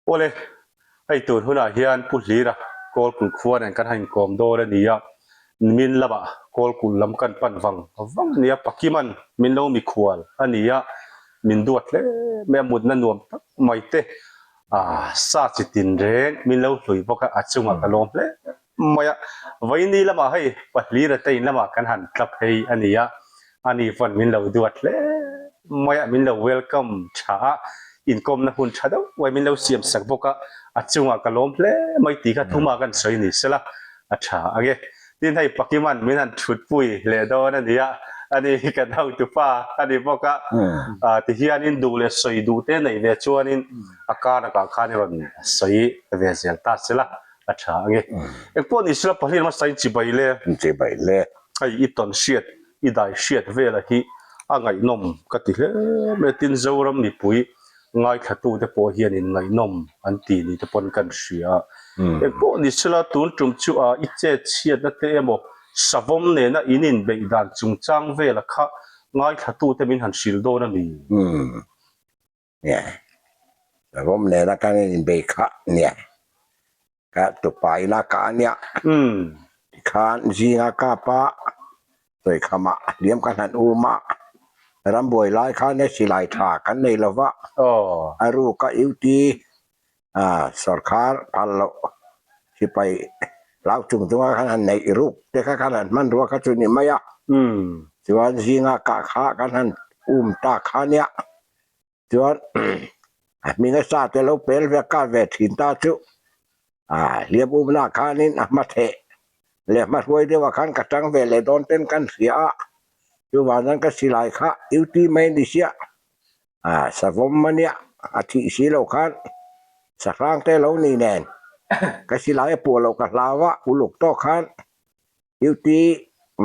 Awle, hei tun hunah hian Pu Hlira Kawlkulh khua nen kan han inkawm dawn a ni a, nimin lamah Kawlkulh lam kan pan vang vang a ni a, Pakiman min lo mikhual a ni a, min duat hle mai a, mutna nuam tak mai te sa chi tin reng min lo hlui bawk a, a chungah ka lawm hle mai a, vaini lamah hei Pahlira te in lamah kan han tla phei a ni a, ani pawn min lo duat hle mai a, min lo welcome tha a, inkawmna hun tha deuh mai min lo siam sak bawk a, a chungah ka lawm hle mai tih kha thuma kan sawi ni sela a tha ang e. Tin hei Pakiman min han thutpui leh dawn a ni a, ani hi kan hotupa a ni bawk a, tihianin duh leh sawi duh te neih ve chuanin a karakah khan i rawn sawi ve zel ta sela. A tha ang e. Engpawh ni sela pahnih lama sain chibai le. Chibai le. Hei i tawn hriat, i dai hriat vela hi a ngaihnawm ka ti hle mai a. Tin Zoram mipui ngaithlatute pawh hianin ngaihnawm an ti ni te pawn kan hria. Engpawh ni sela tun tum chu a i chet chhiatna te emaw savawm nena in inbeih dan chungchang vela kha ngaithlatute min han hrilh dawn a mi? Nia, savawm nena kan inbei kha nia, ka tupa ina ka a nia. Tikhan zinga kap a, sawikhama hliam kan han um a, rambuai lai khan he silai tha kan nei lo va, a ruk a UT sawrkhar phal loh sipai hlau chung chunga khan han neih ruk te kha khan han hmanrua kha chu ni mai a. Chuan zinga kah kha kan han um ta kha nia. Chuan a hminga sa te lo pel ve kap ve thin ta chu ah hliam umna khanin a hma theh leh hma hruai deuhah khan ka tang ve leh dawn ten kan hria a, chuvang chuan ka silai kha duty mai a ni sia ah savawm a nia a thih si loh khan sahrang te lo ni nen ka silai a puah loh ka hlau a uluk tawk khan Duty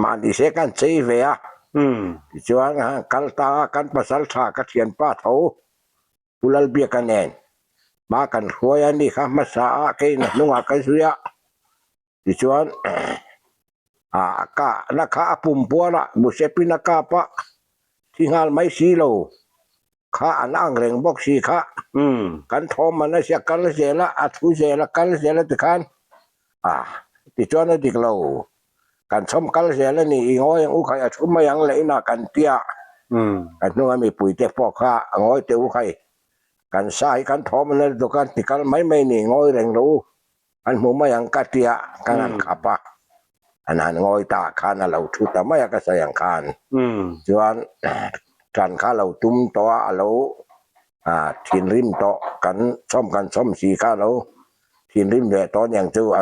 mahni se kan chei ve a, tichuan kal ta a kan pasal tha ka thianpa tho Pu Lalbiaka nen hma kan hruai a ni kha hmasa a keiin a hnungah ka zui a, tichuan ah kahna kha a pum pual a Musepin a kap a thi nghal mai si lo kha an ang reng bawk si kha kan thawm man a sia kal zel a a thu zel a kal zel a tikhan ah tichuan a dik lo kan chhawm kal zel a ni i ngawi ang u khai a thu mai ang leh inah kan tia kan hnunga mipui te pawh kha a ngawi teh u khai kan sa hi kan thawm an a lutuk a ti kal mai mai ni ngawi reng lo u. An hmu mai ang ka tia kan han khap a, an han ngawi ta khan a lo thu ta mai a ka sawi ang khan. Chuan tan kha a lo tum tawh a, a lo thinrim tawh kan chhawm kan chhawm si kha a lo thinrim ve tawh aniang chu a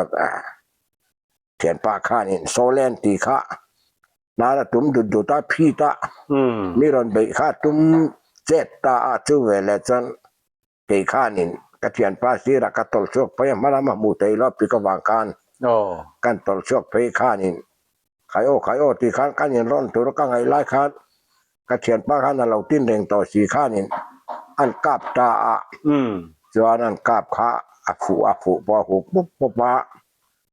thianpa khanin Sawlen tih kha hnar a tum dut dut a, phit a, mi rawn beih kha a tum chet ta a, chu veleh chuan Kei khanin ka thianpa sirah ka tawlh chhuak phei a, hma lama hmuh theih loh pik avang khan kan tawlh chhuak phei khanin khai aw khai aw tih khan kan inrawn tur a ka ngaih lai khan ka thianpa khan a lo tin reng tawh si khanin an kap ta a, chuan an kap kha a fuh a fuh pawh a huh pawp pawp a,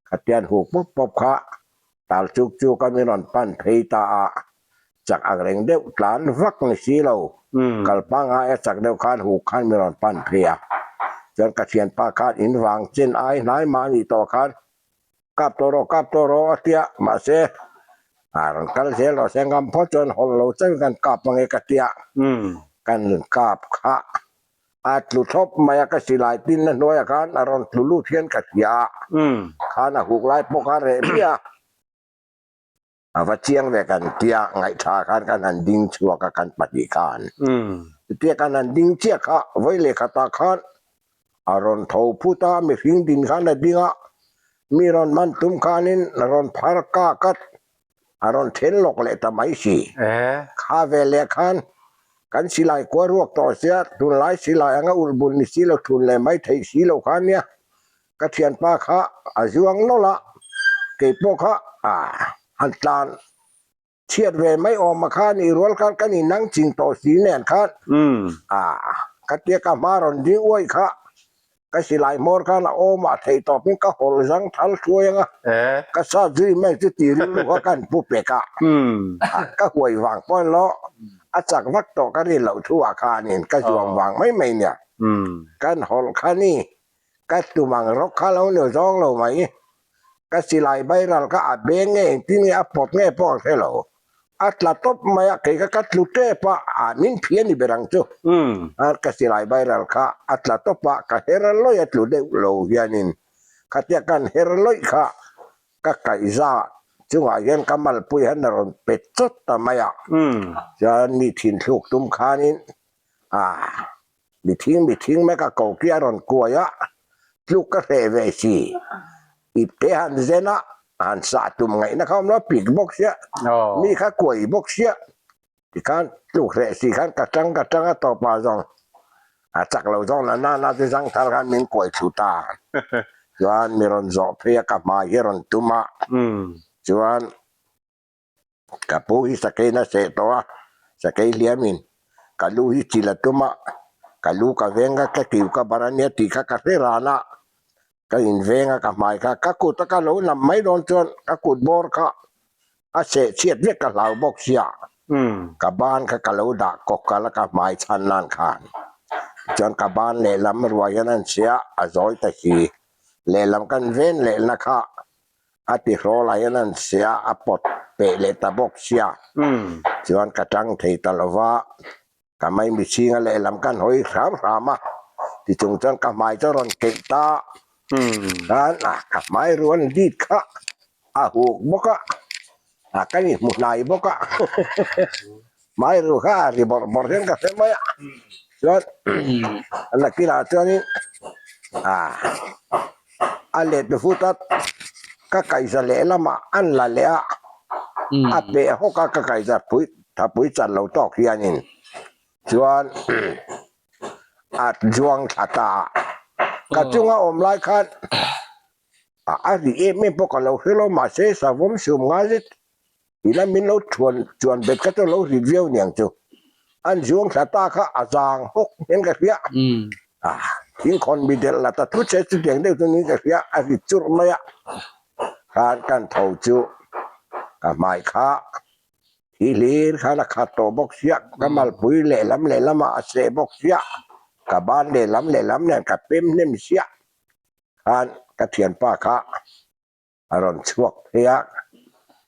khatian huh pawp pawp kha Tal chuk chuk a mi rawn pan phei ta a, chak ang reng deuh tlan vak ni si lo, kal pangngai a chak deuh khan huk khan mi rawn pan phei a. Chuan ka thianpa khan in vang chen ai hnai mah a nih tawh khan kap tawh rawh kap tawh rawh a tia, mahse a rawn kal zel rawh se ngam phawt chuan hawlh lo chauhin kan kap ange ka tia, kan kap kha A tlu thlawp mai a, ka silai tinna hnuaiah khan a rawn tlu lut hian ka hria a, khan a huk lai pawh kha a reh hmiah a, a va chiang ve kan tia ngaihtha khan kan han ding chhuak a kan pahnih khan. Chutia kan han ding chiah kha vawi leh khatah khan a rawn tho phut a, mihring din khan a ding a, mi rawn man tum khanin a rawn phar kak a, A rawn then lawk leh ta mai si. Kha ve leh khan kan silai kua ruak tawh sia, tunlai silai anga ulh bun ni si lo thun leh mai theih si lo kha nia. Ka thianpa kha a zuang nawlh a, kei pawh kha han tlan chhiat ve mai awm a khan i rual khan kan inang ching tawh si nen khan ka tia ka hma rawn ding uaih kha Ka silai hmawr khan a awm ah theih tawpin ka hawlh zang thal hruai anga ka sa zui mai chu ti rilru kha ka han pu pek a, ka huai vang pawh lo a chak vak tawh ka rin loh thu ah khanin ka zuam vang mai mai nia kan hawlh kha ni. Ka tum ang rawk kha lo ni zawng lo mai. Ka silai bairal kha a beng nge engtin nge a pawt nge pawh ka hre lo. A tla tawp mai a, kei kha ka tlu tep a, a min phi a ni ber ang chu. Ka silai bairal kha a tla tawp a, ka her lawih a tlu deuh lo hianin khatia kan her lawih kha ka kaihza chungah hian ka malpui hian a rawn pe chawt ta mai a. Chuan mi thin thluk tum khanin a Mi thing mi thing mai ka ko khi a rawn kuai a, tluk ka hreh ve si. Ipte han zen a, han sah tum ngaihna kha awm lo, pik bawk sia, mi kha kuai bawk sia. Tikhan tluk hreh si khan ka tang ka tang a tawpah zawng a chak lo zawng la na na te zang thar khan min kuai thlu ta. Chuan mi rawn zawh phei a ka hmai hi a rawn tum a, chuan Ka pu hi sakei na seh tawh a, sakei hliamin ka lu hi chil a tum a, ka lu ka veng a, ka kiu ka bar a nia tih kha ka hre ran a, ka inveng a ka hmai kha ka kut a ka lo nam mai dawn chuan ka kut bawr kha a seh chhiat vek ka hlau bawk sia, ka ban kha ka lo dah kawk kal a ka hmai chhan nan khan tichuan ka ban lehlam ruai hian a an chhia a zawi ta si, lehlam kan ven lehna kha A ti hrawl ah hian an sia a pawt peh leh ta bawk sia. Chuan ka tang thei ta lo va, ka mai mihring a lehlam kan hawi hram hram a, tichung chuan ka hmai chu a rawn keih ta. Khan a ka hmai ruan dit kha a huk bawk a, a ka inhmu hnai bawk a, hmai ru kha a ri bawrh bawrh hian ka hre mai a. Chuan nakinah chuanin a. A let vut a, ka kaihza lehlamah an la leh a, a peh hawk a ka kaihza pui thapui chan lo tawk hianin chuan a zuang thla ta a. Ka chunga awm lai khan a ri em em pawh ka lo hre lo mahse savawm sum ngai zet Ila min lo thuan chuan bet kha chu lo hrit viau niang chu. An zuang thla ta kha a zang hawk hian ka hria. A thingkhawn mi delh la ta thut se chutiang deuh chu niin ka hria a hrit churh mai a. Khan kan tho chu ka hmai kha thi hlir khan a khat tawh bawk sia, ka malpui lehlam lehlamah a seh bawk sia, ka ban lehlam lehlam nen ka pem hnem sia. Khan ka thianpa kha a rawn chhuak phei a,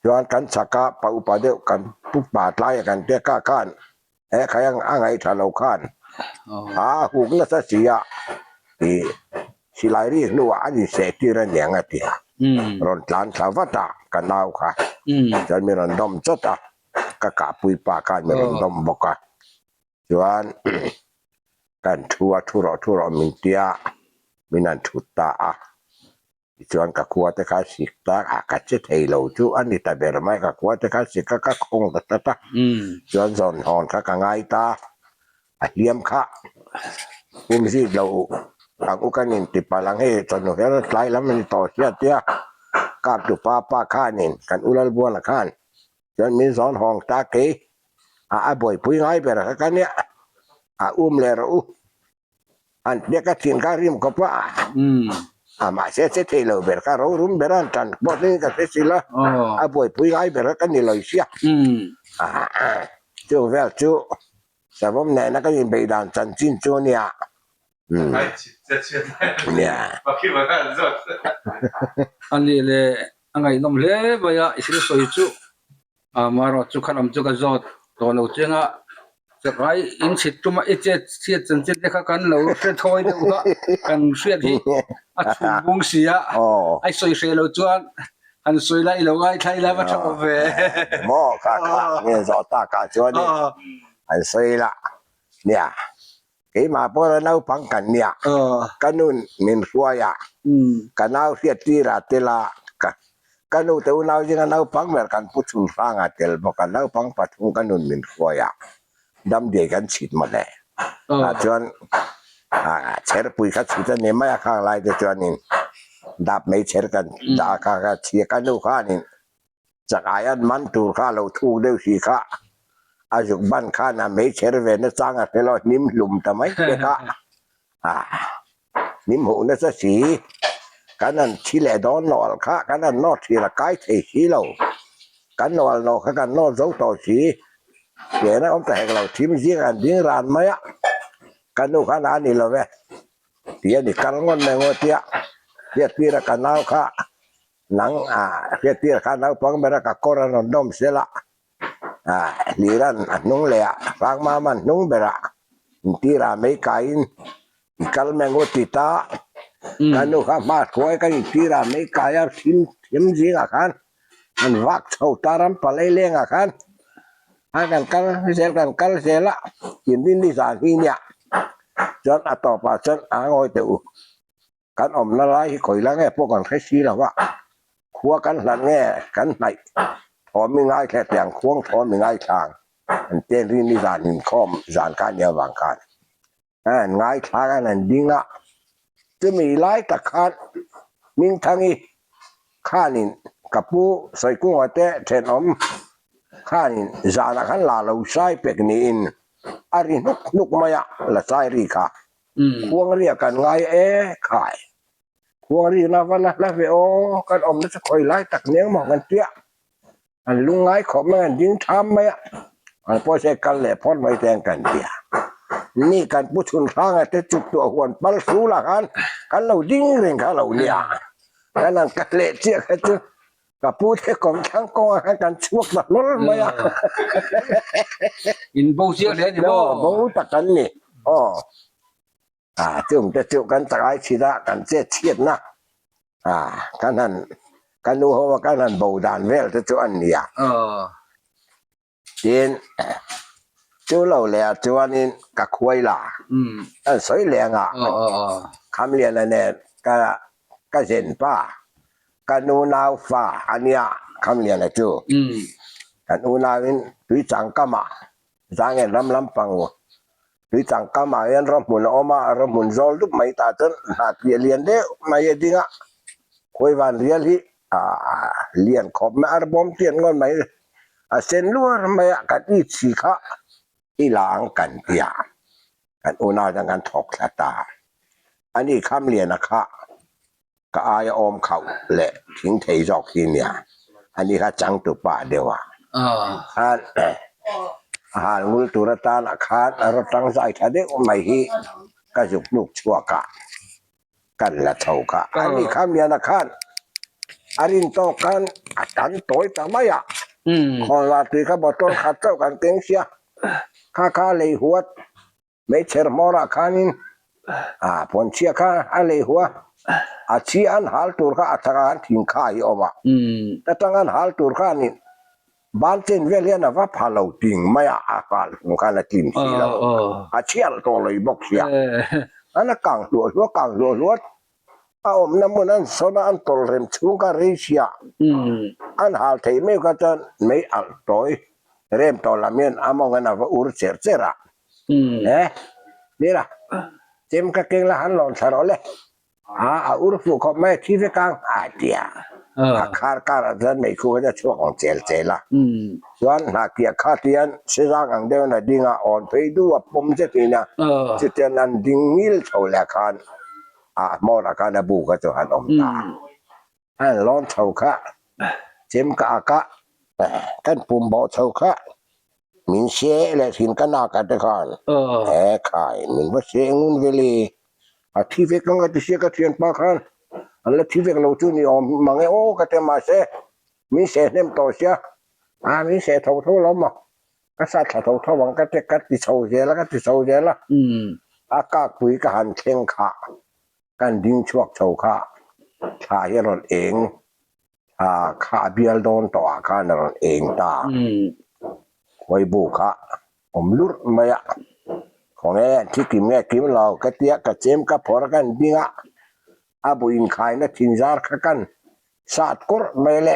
chuan kan chhak a pa upa deuh kan pu pa tlai a kan pek a khan he khai a ngaihthla lo khan a huk nasa si a ih silai ri hnuah an inseh tir a niang a ti a, rawn tlan thla vat a ka nau kha chuan mi rawn dawm chawt a, ka kahpui pa khan mi rawn dawm bawk a, chuan kan thu a thu rawh thu rawh min tia min han thut ta a. Tichuan ka khua te kha sik ta a, ka che thei lo chu a ni ta ber mai, ka khua te kha sik a ka khawng ta tlat a, chuan zawn hawn kha ka ngai ta, a hliam kha pum zit lo ang u kan inti palh ang hei chawhnu hian a tlai lam a ni tawh sia tia kap tu pa pa khanin kan u Lalbuana khan chuan min zawn hawng ta kei a a buaipui ngai ber kha ka nia a um leh rawh u. An hnek a thin kha rim khawp a, a mahse che thei lo ber kha rorum ber a an tan pawh thlengin ka hre sil a, a buaipui ngai ber kha ka ni lo sia. Chung vel chu savawm nena ka inbeih dan chanchin chu a nia. Nia. A nih leh a ngaihnawm hle mai a, i thil sawi chu. Amaherawh chu kha lam chu ka zawt tawh lo chiang a, chakai in chhit tum a i chet chhiat chanchin te kha kan lo hre thawi deuh kha kan hriat hi a chhum bung si a, a i sawi hreh lo chuan han sawi la i lo ngaithla ila va tha awm ve. Maw kha kha nge zawh tak ah chuan an sawi la nia. Keimah pawh la naupang kan nia, ka nun min hruai a, ka nau hriat tir a tel a, ka nu te unau zinga naupang ber kan pu chhun hrang a tel bawk a, naupang pathum ka nun min hruai a, damdiai kan chhit mawle. Tah chuan chherpui kha chhit a ni mai a, khang lai te chuanin dap mai chher kan dah a, kha kha chhia ka nu khanin Chak ai an man tur kha a lo thuk deuh si kha, a zuk ban khan a meichher ve nachang a hre lo, hnim hlum ta mai te kha a hnim huh nasa si, kan han thi leh dawn nawlh kha kan han nawt thin a kai thei si lo, kan nawlh nawh kha kan nawt zo tawh si, chen a awm ta hek lo, thim zing an ding ran mai a, ka nu khan a ni lo ve. Ti a ni kal ngawn mai ngaw tia hriattir a ka nau kha nang hriattir kha naupang ber a ka kawr a rawn dawm sel a, hliran a hnung leh a hrangmama hnung ber a intir ah mei kaiin i kal mai ngaw ti ta ka nu kha hma hruai kan intir ah mei kai a thim thim zingah khan an vak chho ta ram palei lengah khan a kan kal zel kan kal zel a inrin ni zan hi nia chuan a tawpah chuan a ngawi teh u kan awmna lai hi khawi la nge pawh kan hre si lo a khua kan hlat nge kan hnaih thawm i ngaithla tiang khuang thawm i ngaithlang an ten rin ni zan inkhawm zan kha nia vang khan. An ngaithla khan an ding a, chumi lai tak khan Hmingthangi khanin ka pu Sawikunga te thenawm khanin zanah khan la lo sai pek niin a ri hnuk hnuk mai a, la sai ri kha khuang ria kan ngai e khai, khuang ri na va la hla ve aw, kan awmna chu khawi lai tak nia maw kan tia. An lungngai khawp mai, an ding tham mai a, an pawisa kal leh phawt mai te an kan ti a. Ni kan pu chhun hranga te chuk tuah huan pal hrul ah khan kan lo ding reng kha lo nia. Kan han kal leh chiah kha chu ka pu te kawm thlang kawng ah khan kan chhuak ta hlawl mai a. In bo chiah hle ni maw? Bo tak an ni. Aw. Ah chung te chu kan takai chhit a, kan chet chhiatna ah kan han ka nu ho a kan han bo dan vel te chu an ni a. Tin, chu lo leh ah chuanin ka khuai la, an sawi leng a, Khamliana nen ka ka zen pa, ka nu nau fa a nia Khamliana chu. Kan unauin Tuichangkam ah Zangen ram lampang Tuitang kamah hian rawhmun a awm a, rawhmun zawl dup mai tah chuan hnahpiah lian deuh mai a ding a, khawivan rial hi aah lian khawp mai a, a bawm tiat ngawt mai a sen luar mai a, kan it si kha i la ang kan ti a, kan unau chuan kan thawk thla ta a ni Khamliana kha. Ka aia awm khauh leh thing thei zawk hi nia, ani kha changtu pa deuh a. Khan a hal ngul tur atana khan a raw tang zai tha deuh mai hi ka zuk hnuk chhuak a, kan la chho kha. Ani kha miana khan a rin tawk khan a tan tawi ta mai a, khawnvar tui kha bottle khat chauh kan keng sia, kha kha lei huat Hmeichher hmawrah khanin a pawnchhia kha a lei hua, a chi an hal tur kha a chakah khan thing kha hi a awm a, ta tang an hal tur khanin ban chen vel hian a va pha lo ting mai a, a hal hnu khan a tlin si lo, a chhiar tawh lo bawk sia, an a kang hluah hluah kang hluah hluah a awmna hmun an sawn a, an tawlh rem chhung kha rei sia, an hal theih meuh kha chuan mei alh tawi rem tawh lam hian a mawng hian a va ur cher cher a. He, Mira, chem ka keng la han lawn thla rawh le. A, a ur fuh khawp mai a thi vek ang, a ti a. A khar karah chuan meikhu kha chu a chhuak ang chel chel a. Chuan hnahkiah kha tian sezang ang deuhin a ding a, awn phei duh a pawm zet in a, chutiang an ding ngil chho leh khan a hmawrah khan a bu kha chu han awm ta a. An lawn chho kha chem ka ak a, kan pum bawh chho kha min se leh thin ka nak ah te khan he khai min va se ngun vel i, a thi vek ang a ti sia ka thianpa khan an la thi vek lo chu ni awm mang e aw ka ti a mahse min se hnem tawh sia a min se tho tho lo maw ka sat thla tho tho ang ka ti ka ti chho zel a ka ti chho zel a a kakpui ka han thleng kha. Kan ding chhuak chho kha thla hi a rawn eng a kha a bial dawn tawh ah khan a rawn eng ta. Khawibu kha awm lurh mai a, khawnge an thi kim nge kim lo ka tia ka chem ka phawrh a kan ding a, a bu inkhaina thinzar kha kan sat kawrh mai le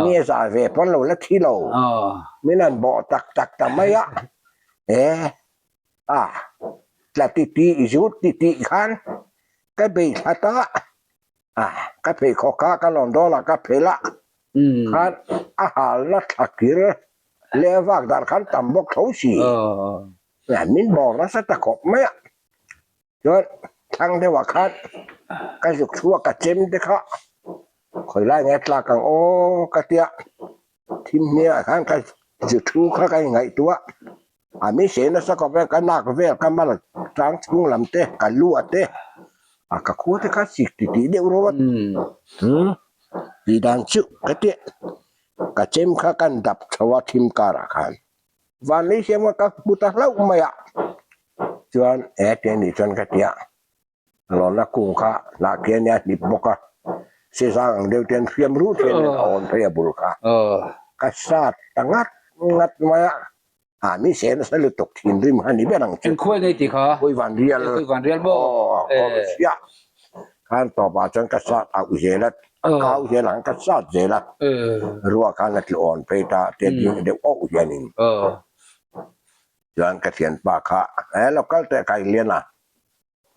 mi a zah ve pawn lo la thi lo min han bawh tak tak ta mai a, e. A, tla ti ti i zut ti tih khan ka bei thlat a, a ka pheikhawk kha ka lawn dawn a ka phelh a, khan a halna thla kir leh vak dan khan tam bawk tho si, min bawr nasa ta khawp mai a, chuan thlang deuhah khan ka zuk chhuak ka chem te kha khawi lai nge tlak ang aw ka tia thim hniangah khan ka zu thu kha ka inngaihtuah. A min hre nasa khawp e, ka nak vel ka mal tang chhung lam te, ka lu a te. A ka khua te kha sik ti tih deuh rawt. Umm tih dan chu ka tih ka chem kha kan dap chho a thim karah khan van lei siam kha ka hmu ta hlauh mai a chuan he ti anih chuan ka ti a lawnna kung kha hnah khi ania hnip bawk a sezang ang deuh te an hriam ruh hian a awn phei a bul kha ka sat ta ngat ngat mai a. A mi se nasa lutuk thinrim kha ni ber ang chu. Eng khuai ngei tih kha? Khuai van rial. Khuai van rial maw? Aw, kawm chiah. Khan tawpah chuan ka sat auh zel a, ka auh zel ang ka sat zel a. Ruah khan a tlu awn phei ta, te ding deuh auh hianin. Chuan ka thianpa kha, he lo kal teh kai lian a,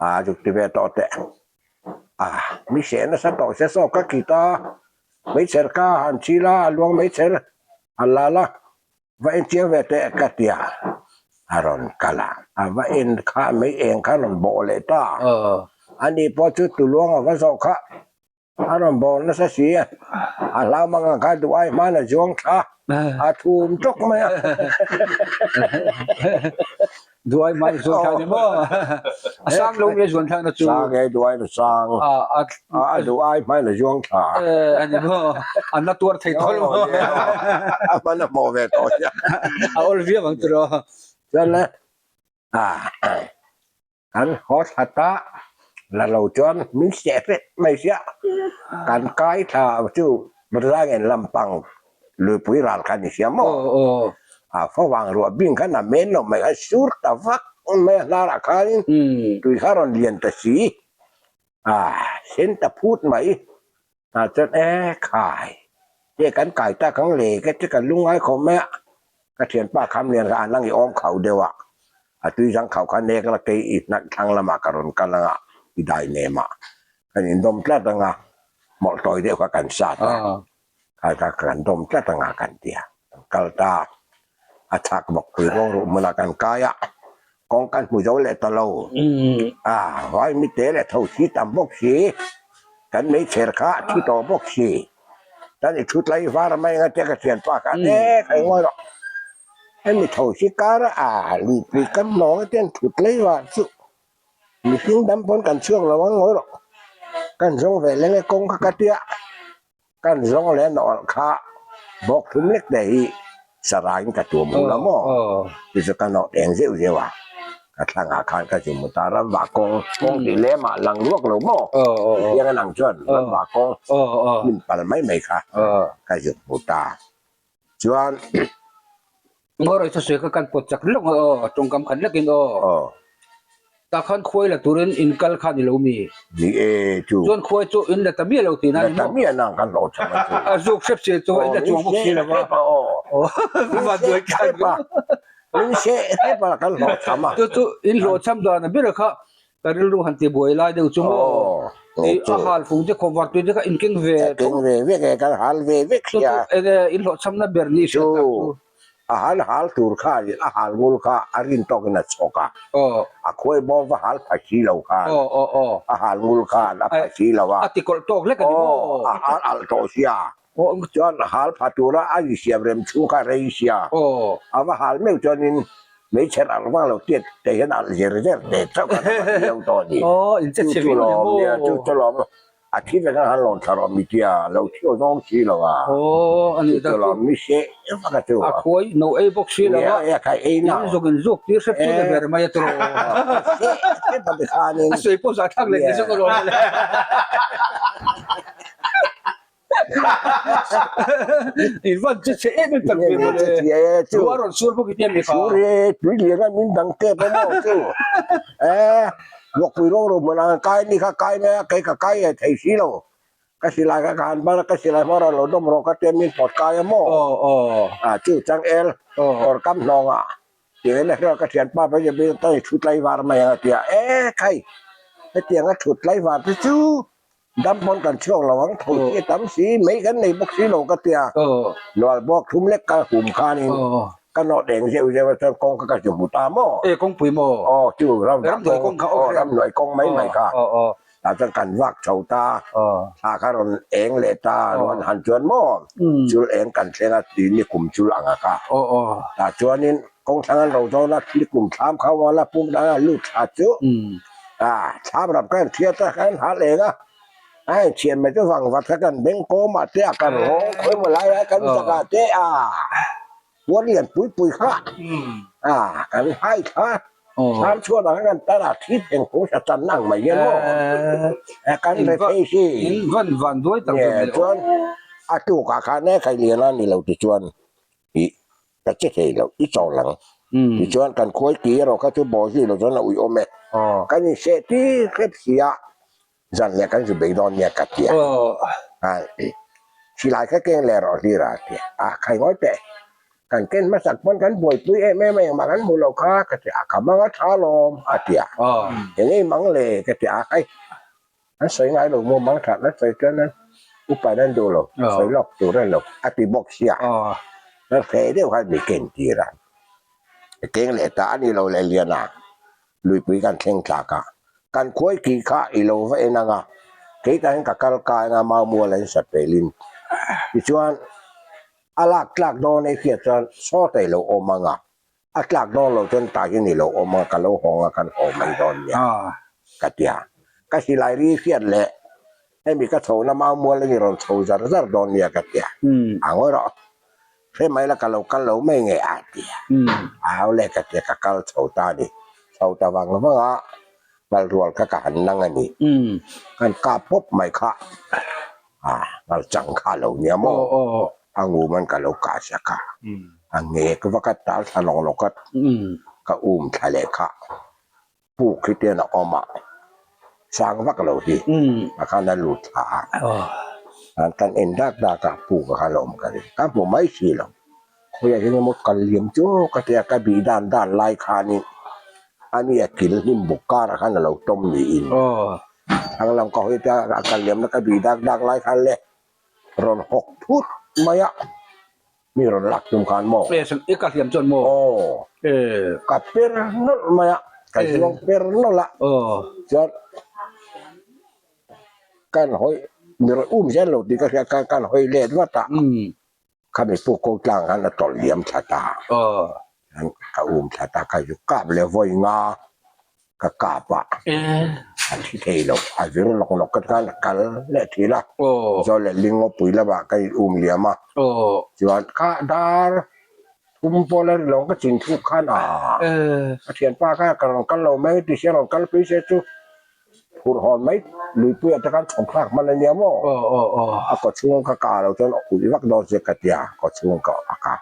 a zuk ti ve tawh teh. A mi se nasa tawh se saw ka kit a, meichher kha han chil a, a luang meichher a lal a. Va en chiang ve teh ka ti a, a rawn kal a, a va en kha mei eng kha a rawn bawh leh ta, ani pawh chu tuluang a va zawh kha a rawn bawh nasa si a, a hlau mang ang kha duh ai hman a zuang thla a thum tawk mai a. Duai mai zuan thlak ni maw? A sang lo nge zuan thlakna chu? Sang e, duai na sang. A a duai hmai na zuang thla. Eh, a ni maw? A na tuar thei tawh lo maw? A hman a hmawh ve tawh sia. A awl viau ang tiraw? Chuan le, a kan haw thla ta la lo chuan min seh hret mai sia. Kan kai thla chu Rangin lampang luipui ral kha ni sia maw? A favang ruah bing khan a men lo mai khan sur ta vak mai a hnarah khanin tui kha rawn lian ta si a sen ta phut mai tah chuan e khai te kan kai tak ang le ka ti kan lungngai khawp mai a ka thianpa kham lian kha a nang i awm khauh deuh a a tui zang khauh kha nek la kei i hnak thlang lamah ka rawn kal ang a i dai nem ah kan indawm tlat ang a Hmawlh tawi deuh kha kan sat a, kha kha kan dawm tlat anga kan ti a, kan kal ta a, a chhak bawk pui ruang ruh hmunah kan kai a, kawng kan hmu zo leh ta lo, a vai mi te leh tho si tam bawk si, kan meichher kha a thi tawh bawk si, chuan i thu tlai var mai anga tia ka thianpa kha e ka ingawi rawh, hemi tho si kar a luipui kam hnawng te an thu tlai var chu. Mihring dam pawn kan chhuak lo ang ngawi rawh. Kan zawng ve leng e kawng kha ka tia. Kan zawng leh nawlh kha bawk thum lek te hi sarangin ka tuam hu la maw? Ti chu ka nawh eng zeuh zeuh a. Ka thlangah khan ka zum ta ram vah kawng kawng tih lem ah lang ruak lo maw? Tiang a lang chuan ram vah kawng hnim pal mai mai kha ka zuk hmu ta. Chuan Ngawi thusawi kha kan pawt chak lawk a aw, tawngkam khat lekin aw. Aw. Tah khan khuai la turin in kal kha ni lo mi? Ni e chu. Chuan khuai chu in la ta miah lo tihna ni maw? La ta miah nang kan hlawh chang a chu. A zuk hrep si chu in la chuang bawk si lo va. Aw. Aw. Min seh hrep a. Min seh hrep a kan hlawh cham a. Chu chu in hlawh cham dan a ber kha Ka rilru han ti buai lai deuh chu maw? I a hal fung te khawvar tui te kha in keng ve tho. Keng ve vek e, kan hal ve vek sia. Chu chu enge in hlawhchhamna ber ni hriat tak chu. A hal hal tur kha a hal ngul kha a rin tawkin a chhawk a. A khuai bawm va hal pha si lo khan. A hal ngul khan a pha si lo a. A ti kawlh tawk hlek a ni maw? A hal alh tawh sia. Chuan hal pha tura a insiam rem chhung kha rei sia. A va hal meuh chuanin Hmeichhe alh vang lo tiat te hian alh zer zer teh chauh kha ka va hliau tawh a ni. Chu chu lawm nia, chu chu lawm a thi vek a han lawn thla rawh mi tia lo thi aw zawng si lo a. Chu chu lawm mi seh vak a chu. A khuai no ei bawk si lo a, in zuk in zuk tir hrep chu ni ber mai a tiraw. Seh hrep a ti khanin. A sawi pawh zahthlak leh ni zawk a lawm le. In van che che em em tak ve mawle. Chu a rawn sur bawk i tia mi kha. Sur e tui lian a min dang tep a maw chu. E Vawkpui rawng ro hmun ang kai ni kha kai mai a kei ka kai e thei si lo. Ka silai kha ka han ban a ka silai hma rawn lo dawm rawh ka tia min pawt kai a maw. A chu changel kawr kam hnawng ah tiang in a hria ka thianpa pa hian ta i thu tlaivar mai ang a tia e khai hetiang a thut tlaivar te chu Dam pawn kan chhuak lo ang, tho hi a tam si, mei kan nei bawk si lo ka ti a, Nual bawk thum lek ka hum khanin ka nawt eng zeuh zeuh a chuan kawng kha ka hmu ta maw? E kawngpui maw? Aw chu ram hnuai kawng kha aw ram hnuai kawng mai mai kha tah chuan kan vak chho ta, thla kha rawn eng leh ta rawn han chuan maw chul eng kan thleng a ti ni kum chul ang a kha tah chuanin kawng thlang an ro dawn a ni kum thlam kha wala pum dang a lut thla chu. A, thlam rap ka inhriat a, ka inhal eng a, a inchhian mai chu vang vat kha kan beng kawm ah te a, kan rawng khawi maw lai lai kan zak ah te a, puan lian pui pui kha a, kan hai thla, thlam chhuat ah khan kan tar a, thi theng phung sa chan ang mai hian maw, kan re thei si. Chuan a tuk ah khan e khai lian a ni lo ti chuan ih ka che thei lo i chawl ang tichuan kan khuai ki erawh kha chu bawh zui lo chuan a ui awm e kan inseh tir hrep si a zan leh kan zu bei dawn nia ka ti a silai kha keng leh rawh hlir a ti a khai ngawi teh kan ken hmasak pawn kan buaipui em em a engmah kan hmuh loh kha ka ti a ka mang a tha lawm a ti a eng ei mang le ka ti a khai An sawi ngai lo maw mang that an sawi chuan an upa in an duh lo, sawi lawk tur a ni lo a ti bawk sia. An hreh deuh khan mi ken tir a, ka keng leh ta a ni lo leh lian a, luipui kan thleng tlak a, kan khuai ki kha i lo va en ang a, kei tah hian ka kal kai ang a mau mual an sat pelin tichuan a lak tlak dawn ei hriat chuan sawta i lo awm ang a, A tlak dawn lo chuan tah hian i lo awm a, ka lo hawng a, kan haw mai dawn nia, ka ti a. Ka silai ri hriat leh hemi ka chhohna mau mual hi rawn chho zar zar dawn nia ka ti a. A ngawi rawh, hre mai la ka lo kal lo mai nge a ti a. A hau leh ka ti a, ka kal chho ta a ni. Chho ta vang vang a, ngal rual kha ka han nang a ni. Kan kap pawp mai kha, a ngal chang kha a lo nia maw? A ngum an ka lo kah sak a, a ngek vak a tal thla lawk lawk a, ka um thla leh kha puk hi te an a awm a, sang vak lo hi a khan a lut thla a, an kan en dak dak a puk a khan a awm ka ring, ka hmu mai si lo, khawiah hian emaw kal liam chu ka tia ka bih dan dan lai khanin a ni a kil hnim buk karah khan a lo tawm niin thlang lam ka hawi te a kal liamna ka bih dak dak lai khan le. Rawn hawk thut mai a, mi rawn lak tum khan maw? E, i ka hliam chuan maw? Aw, ka per nawlh mai a, ka zuang per nawlh a, chuan kan hawi, mi rawn um zel lo tih ka hria khan kan hawi let vat a, khami puk ko tlang khan a tawlh liam thla ta, ka um thla ta, ka zu kap leh vawi nga. Ka kap a, a thi thei lo, a vir lawk lawk ka khan a kal leh thin a, zaw leh lingawpui lamah ka in um liam a, chuan kha dar thum pawh la ri lo ka chin thuk khan a, ka thianpa kha ka rawn kal lo mai ti sia rawn kal pui se chu phurh hawn mai luipuiah te khan chhawm thlak hman a nia maw, a kaw chhung ka kah lo chuan ui vak dawn se ka tia, kaw chhung ka a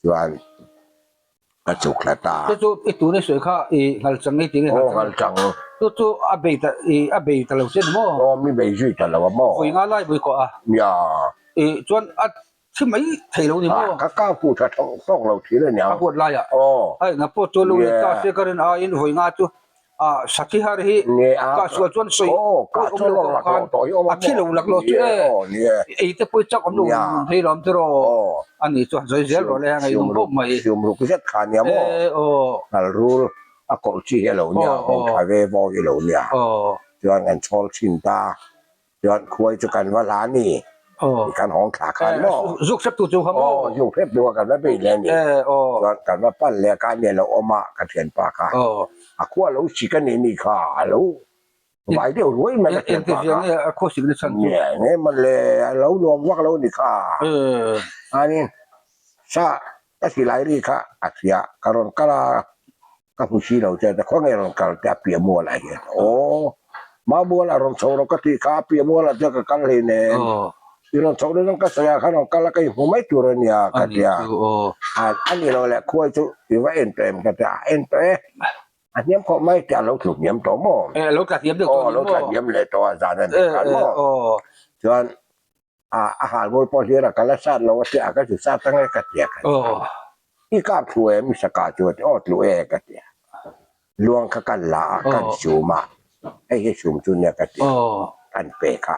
chuan. Ka chuk hlat a. Chu chu i tun i sawi kha i nghal chang i ti nge nghal chang? Aw nghal chang. Chu chu a bei ta i a bei ta lo che ni maw? Aw mi bei zui ta lo a maw? Vawi nga lai vawi kawh a. Nia. I chuan a thi mai thei lo ni maw? Ka kau fu tha tawk tawk lo thin a niang. A huat lai ah. Aw. Ai nga pawh chu lo leh ta se ka rin aiin vawi nga chu a sakhi har hi ka sual chuan sawi awih awm lo khan a thi lo laklawh chu e ei te pawh chak awm lo nun thei lo awm tiraw a ni chuan sawi zel rawh le a ngaihnawm khawp mai siam ruk zet kha nia maw ngal rul a kawlh chi hi a lo nia hawng tha ve vaw hi a lo nia chuan kan chhawl thin ta. Chuan khuai chu kan va hla ni. Aw. Kan hawng thla khan maw? Zuk hrep tu chu kha maw? Aw, zuk hrep tu kha kan va bei leh a ni. Chuan kan va pan leh a, ka nia lo awm a, ka thianpa kha. A khua lo sik a ni ni kha, a lo vai deuh ruai mai ka thianpa kha. Engti nge a khua sik na chhan chu? Nge nge maw le, a lo nuam vak lo ni kha. Ani sa ka silai ri kha a hria, ka rawn kal a. Ka hmu si lo che, khaw nge rawn kal teh a piah mualah hian. Aw, mau mualah rawn chho rawh ka tih kha a piah mualah chuan ka kal hleinem. I rawn chhoh dawn ka sawi ah khan rawn kal a ka inhmu mai tur a nia ka ti a. A ni lo leh khuai chu i va en tawh em ka ti a, a en tawh e, a hniam khawp mai tih a lo tlu hniam tawh maw? E, a lo tla hniam deuh tawh a ni maw? Aw, a lo tla hniam leh tawh a zan a nih khan maw? Chuan a a hal bawr pawh hlir a ka la sat lo a tia ka chu sat ang e ka tia ka ti i kap thlu em i saka chu a ti aw tlu e ka tia luang kha kan la a kan sum a hei hi sum chu nia ka tia kan pe kha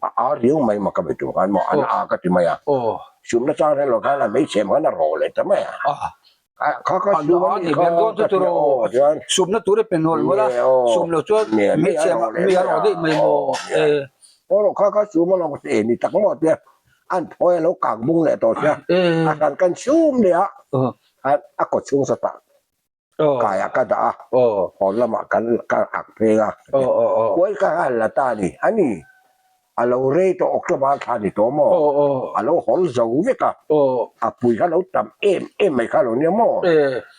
a ar riau mai maw ka be tur khan maw an a ka ti mai a sum na chang reng lo khan a hmeichhe khan a rawh leh ta mai a. Kha kha sum a nih kha ka ti aw chuan sumna tur i pe nual nual a sum lo chuan hmeichhia mi a rawh daih mai maw e aw rawh kha kha sum a lo ka ti e ni tak maw tia an phawi a lo kak bung leh tawh sia a hran kan sum leh a a kaw chhung satah. Kaiah ka dah a, hawn lamah kan ka ak pheng a, khuai ka han la ta a ni, a ni, a lo rei tawh October thla ni tawh maw, a lo hawl zo vek a, a pui kha lo tam em em mai kha lo nia maw,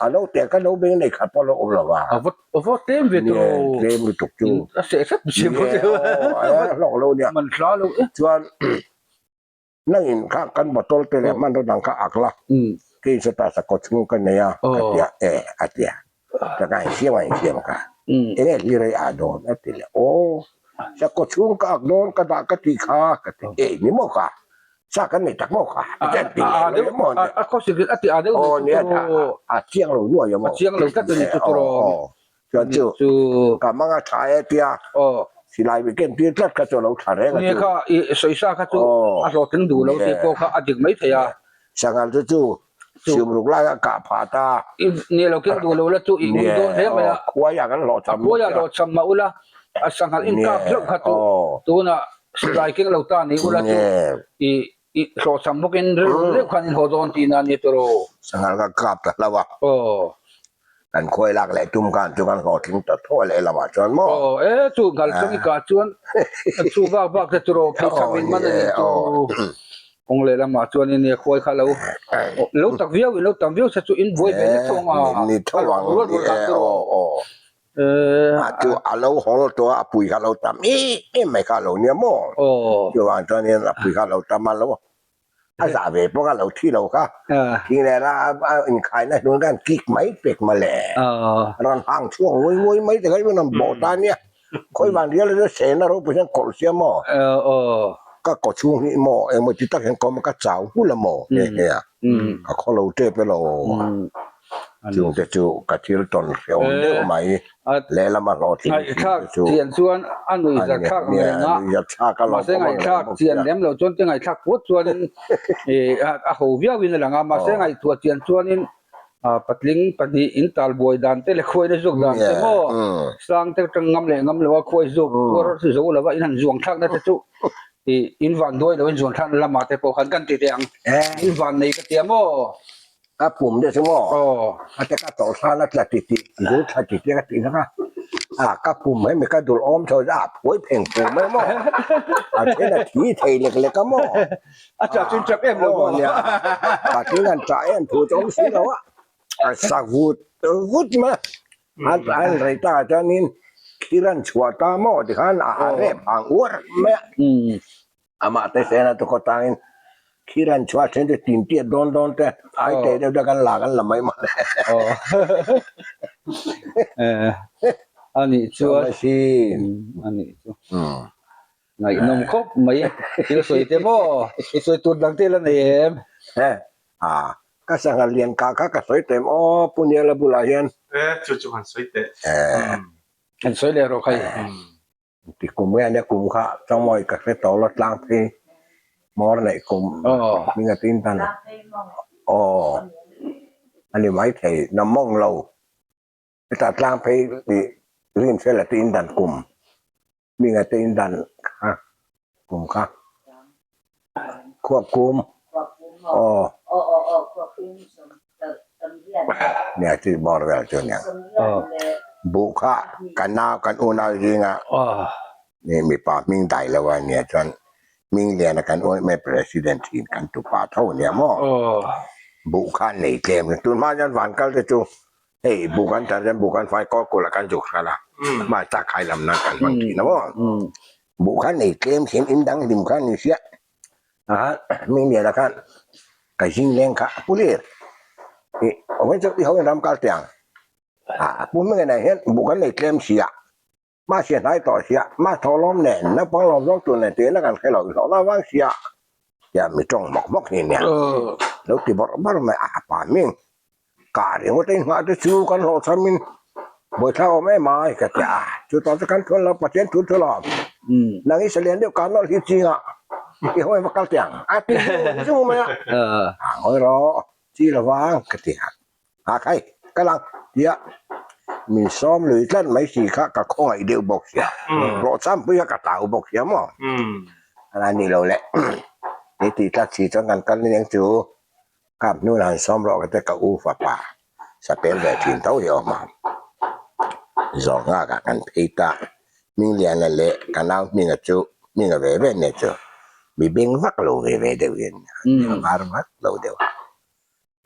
a lo teh kha lo beng nei khat pawh a lo awm lo va, nia tlem lutuk chu, nia aw a hlawk lo nia, chuan. Nangin kha kan bottle te leh hmanraw dang kha ak la, kei sawtah sakawt chhung ka nei a, ka ti a, e a ti a, ka ka insiam a insiam ka, enge hlir ei ah dawn a ti leh, aw sakawt chhung ka ak dawn ka dah ka tih kha ka ti, e ni maw kha, sa kan nei tak maw kha, a ti a ti leh lo maw nia, aw nia a chiang lo nuai a maw, aw Chuan chu ka hmang a tha e tia silai mi ken tir tlat kha chu a lo tha reng a chu. Nia kha i sawisa kha chu a hlawhtling duh lo tih pawh kha a dik mai thei a. Sanghal chu chu siamruk lai a kah phah ta. I nia lo keng duh lo la chu i ui dawn hle mai a. Khuai ah kan hlawhchham. A khuai ah hlawhchham mah ula a sanghal in kap hlauh kha chu tunah silai keng lo ta ni ula chu i i hlawhchham bawkin rilru deuh khan in haw dawn tihna a ni tawh. Sanghal kha kap ta hlauh a. Kan khuai lak leh tum khan chu kan hlawhtling ta thaw leh lamah chuan maw? Aw e chu ngal chang i kah chuan chu vak vak te chu rawh phei chhak in man a ni chu kawng leh lamah chuan in khuai kha lo lo tak viau in lo tam viau se chu in buai ve lek tho ang a ni tho ang rual rual dan chu rawh a chu a lo hawl tawh a a pui kha lo tam em em mai kha a lo nia maw chuvang chuan in a pui kha a lo tam a lo A zah ve pawh kha lo thi lo kha. Thing leh ra a inkhaina hnung khan kik mai pek mawle. Rawn hang chhuak nguai nguai mai te kha i rawn bawh ta nia. Khawi van rial atia sena ropui hian kawlh sia maw. Ka kaw chhung hi maw engmaw ti tak hian ka awm a ka chau nghulh a maw nghe nghe a. Ka khaw lo tep elaw. Chungte chu ka thil tawn hrehawm deuh mai. Lehlam a hlawhtling Ngaihthlak chian chuan a nuih zat thlak ang reng a, mahse ngaihthlak chian lem lo chuan te ngaihthlak pawt chuanin a ho viauin a lang a, mahse ngaihtuah chian chuanin patling pahnih in talbuai dan te leh khuaina zuk dan te maw sang te atang ngam leh ngam lo a khuai zuk tuar zo lova in han zuang thlakna te chu in van duai lo in zuang thlakna lamah te pawh khan kan ti teh ang, in van nei ka tia maw. Ka pum deuh chu maw? A te ka tawlh hlan a tla ti tih, dul thla ti tih ka tih hlak a. A ka pum hemi ka dul awm chho chu a phuai pheng phung mai maw? A then a thi thei lek lek a maw? A tla chu chak em lo maw? Nia, patling an tah em thu chu awm si lo a. A sa vut vut mai a. A an rei takah chuanin thir an chhuah ta maw tikhan a rep ang uar mai a. Amah te sena chu khaw tangin thil an chhuah then chu tin tiat dawn dawn te ai teh deuh deuh kan la kan la mai mai. A nih chuan a nih chu ngaihnawm khawp mai thil sawi te maw sawi tur dang te la nei em? A ka sangha lian kah kha ka sawi teh em aw Pu Niala bulah hian. E chu chu han sawi teh. Han sawi leh rawh khai. Ti kum nge ania kum kha chawngmawi ka hre tawh lo tlang phei hmawr neih kum hming a tin tan aw a ni mai thei na mawng lo hetah tlang phei tih rin fel a tin dan kum hming a tin dan kha kum kha khuap kum aw nia chu bawr vel chu nia buh kha kan nau kan unau zinga ni mipa hming dai lo a nia chuan hming liana kan u em president thin kan tupa tho nia maw buh kha nei tlem tun hma chuan van kal te chu hei buh kan tar chuan buh kan fai kawl kul a kan zuk hral a mahse khai lam nan kan hmang thin a maw buh kha nei tlem thin in dang hlim kha ni sia. A hming lian ah khan ka zing leng kha a pu lir ih awm chu i ho in ram kal teh ang a pu hming ah hian buh kan nei tlem si a hma sia hnai tawh sia hma thawh lawm nen naupang lawm zawng tur nen tih na kan hre lo i hlawh na vang sia tia mi tawng hmawk hmawk hi nia lo ti bawrh bawrh mai a pa hming Kah ringawt a inghah te chu kan hlawhchham in buaithlak awm em ai ka ti a, chu tah chu kan thuan lo Pathian thu thu lo nang i salian deuh kah nawlh hi chingah i hawi va kal teh ang a ti zung zung mai a, a ngawi rawh chi lo vang ka ti a, ha khai ka lang tia min sawm lui tlat mai si kha ka khawngaih deuh bawk sia hlawhchham pui kha ka tlau bawk sia maw a ni lo le ni tih tlat si chuan kan kal ni ang chu. Kap hnun han sawm rawh ka ti ka u fapa. Sapel ve thin tho hi a awm a. Zawr nghakah kan phei ta. Hmingliana leh ka nau Hminga chu Hminga ve ve nia chu mi beng vak lo ve ve deuh hian a var vak lo deuh a.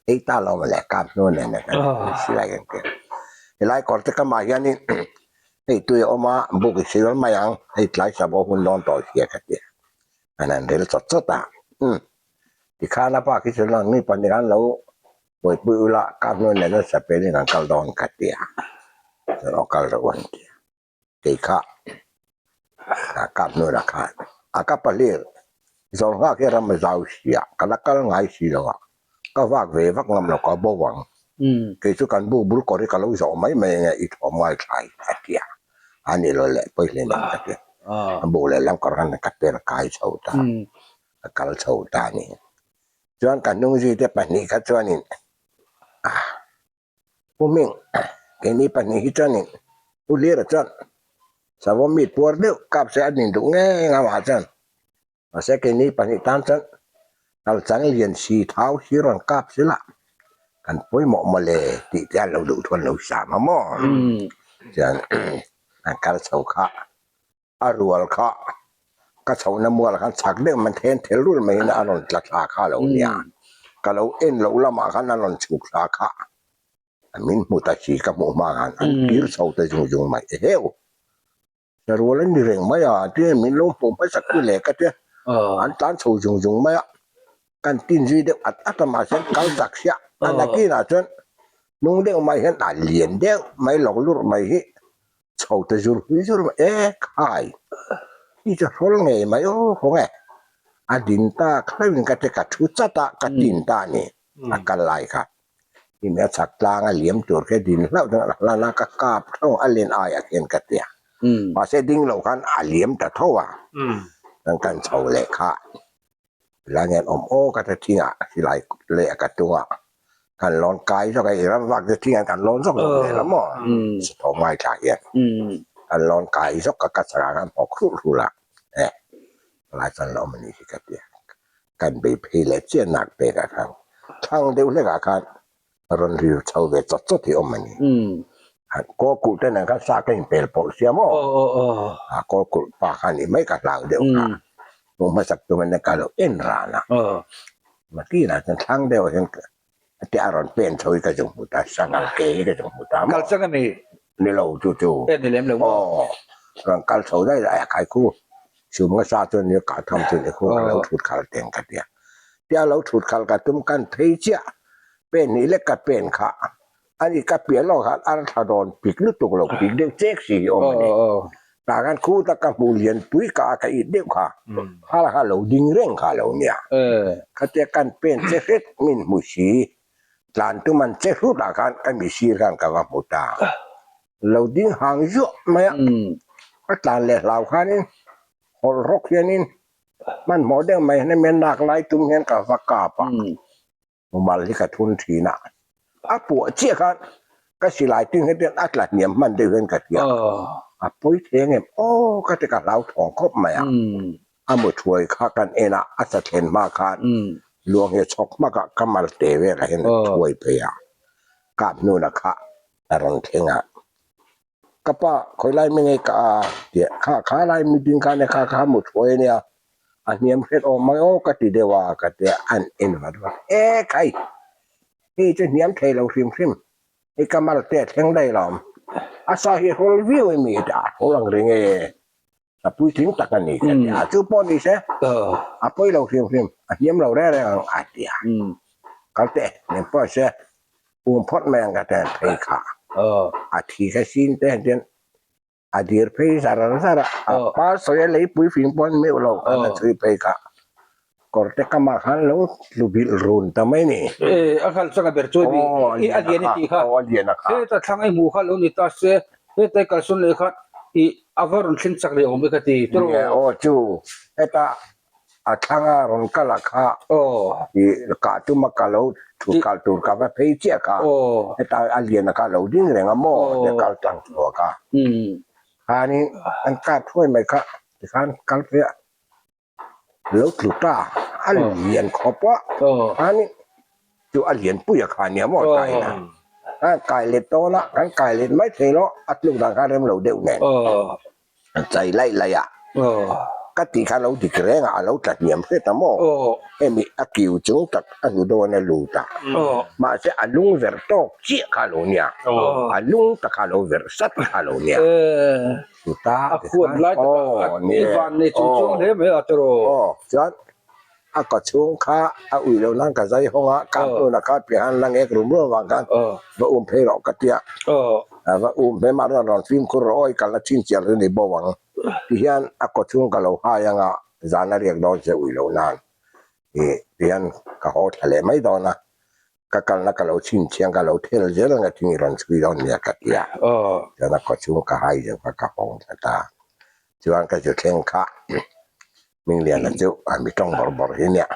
Phei ta lo mawle kap hnu nen a kan silai kan ken. Helai kawr te kamah hianin hei tui a awm a, buk i sil mai ang, hei tlai savo hun dawn tawh hria ka ti. An han rel chawt chawt a, umm tikhan a pa khi chu lang mi pahnih khan lo buaipui ula kap hnu nen a sapelin kan kal dawn ka ti a, chuan aw kal rawh u an ti a. Kei kha kap hnuaiah khan a ka pahlir zawr nghak hi ram a zau si a, ka la kal ngai si lo a, ka vak ve vak ngam lo ka bo ang. Kei chu kan bu bul kawr hi ka lo zawh mai mai ange i thawm ngaithlai a ti a, a ni lo leh pawi hle nen ka ti a, a bu leh lam kawr khan ka per kai chho ta, ka kal chho ta a ni. Chuan ka hnungzite pahnih kha chuanin Pu Ming, keini pahnih hi chuanin Pu Lira chuan savawm mi puar deuh kap se a nin duh ngei ang amah chuan. Mahse keini pahnih tan chuan kalchang lian si thau si rawn kap si lah kan pawimawh mawle tih te an lo duh thu an lo sam a maw? Chuan an kal chho kha A rual kha ka chhohna mual khan chak deuh man then thel rul mai in a rawn tla thla kha lo nia. Ka lo en loh lamah khan a rawn chhuk thla kha. Min hmu ta si ka hmuh hma khan an kir chho ta zung zung mai. Eheu! Ka rual a ni reng mai a, tia min lo hmuh hmasak chu leh ka tia an tlan chho zung zung mai a. Kan tin zui deuh at at a mahse kal chak sia a nakinah chuan hnung deuh mai hian a lian deuh mai lawk lurh mai hi chho ta zur hui zur mai e khai hi chu hrawl ngei mai aw khaw nge a din ta khleuhin ka ti ka thu chat a ka tin ta a ni a kal lai kha hemi a chhak tlang a liam tur khi a din hlauh chuan a hlan a ka kap tho a len aiah khian ka ti a mahse ding loh khan a liam ta tho a chuan kan chho leh kha. Tilai hian awm aw ka ta thing ah silai leh ka tung a, kan lawn kai zawk a, i ram vak te thing ah kan lawn zawk zawk zel a maw? Satawm ngaithla hian kan lawn kai zawk a, ka chakah khan hawk hrulh hrulh a, eh tilai chuan la awm a nih hi ka ti a, kan bei phei leh chiah nak pek ah khan thlang deuh hlek ah khan rawn rir chho ve chawt chawt hi awm a ni. Kawl kulh te nen khan sa ka inpel pawlh sia maw? A kawl kulh pa kha ni mai ka hlau deuh kha. Hmuh hmasak tum in ka lo en ran a. Makinah chuan thlang deuh hian tia a rawn pen chho hi ka zung hmu ta, sanghal ke hi ka zung hmu ta maw? Kal chang a ni? Ni lo chu chu. E ni lem lo maw? Aw, rawn kal chho daih daih a khai khu. Chum nga sa chuan ni kah tham chu ni khu ka lo thut khal teng ka tia. Tia lo thut khal ka tum kan phei chiah. Pen hnih lek ka pen kha. Ani ka piah lawk khan ar thla rawn pik lutuk lo pik deuh chek si hi awm a ni. Tah khan khu tak ka hmuh lian pui ka a ka it deuh kha. Kha kha lo ding reng kha lo nia. Khatia kan pen che hret min hmu si. Tlan tum an che hrut ah khan ka misir khan ka va hmu ta. Lo ding hang zuah mai a. Ka tlan leh hlau khanin hawlh rawk hianin hmanhmawh deuh mai hian a nak lai tum hian ka va kap a. Mumal hi ka thun thin a, a puah chiah khan ka silai tin hian a tla hniam hman deuh hian ka hria. A pawi thei ang em? Aw ka ti ka hlauthawng khawp mai a. A mu thuai kha kan en a, a sa thlen hma khan luang hi a chhawk hmak a, ka mal te velah hian a thuai phei a, kap hnuna kha a rawn thleng a. Ka pa khawi lai mi ngei ka a tih kha kha lai mi ding khan e kha kha mu thuai a nia a hniam hret awm mai aw ka ti deuh a ka tia an en vat vat e khai hei chu hniam thei lo hrim hrim hei ka mal te a thleng daih lo a sa hi hawl viau em mi a hawl ang reng e. A puitling tak a ni ka ti a, chu pawh ni se a pawi lo hrim hrim, a hniam lo reng reng ang a ti a. Kal teh, nen pawh se um phawt mai ang ka ti a, phei kha a thi kha sin te hian a dir phei zar zar a, a pa sawi a leipui fing pawh an meuh lo khan a chhui phei kha. Kawr te kamah khan lo tlu bilh run ta mai ni. E, a kal changa ber chu i a lian i tih kha. Aw, a lian a kha. Heta thlang i hmuh kha lo ni ta se, heta i kalsawn leh kha i a va rawn thleng chak leh awm e ka ti. Tiraw? Aw, chu heta a thlanga rawn kal a kha i kah tuma ka lo thu kal tur ka va phei chiah kha. Heta a lian a kha lo ding reng a maw tia kal tlang chhuak a. Khanin an kap thuai mai kha tikhan kal phei a. Lo tlu ta, a lian khawp a, khanin chu a lian pui a kha nia maw ta ina. Kan kai let dawn a, kan kai let mai thei lo, a tluk dan kha rem lo deuh nen. An chai laih laih a, ka tih kha lo dik reng a, a lo tla hniam hret a maw? Hemi a kiu chung tak a hnu dawn a lut a, mahse a lung ver tawk chiah kha a lo nia, a lung tak kha a lo ver sat kha a lo nia. Chuta a khuat lai tak a i van nei chung chuang hle mai a tiraw. Aw, chuan a ka chhung kha a ui lo nan ka zai hawng a, kap hnuna kha piah han la ngek rum rum avang khan va um phei rawh ka ti a, va um phei mah rawn rawn fimkhur rawh aw i kalna chin chiah ri ni bo ang ti hian a kaw chhung ka lo hai anga zan a riak dawn che ui lo nan ih ti hian ka haw thla leh mai dawn a, ka kalna ka lo chhin chiang ka lo thel zel anga thing i rawn chhui dawn nia ka ti a, chuan a kaw chhung ka hai zo kha ka hawng thla ta, chuan ka zu thleng kha Hmingliana chu a mi tawng bawrh bawrh hi nia.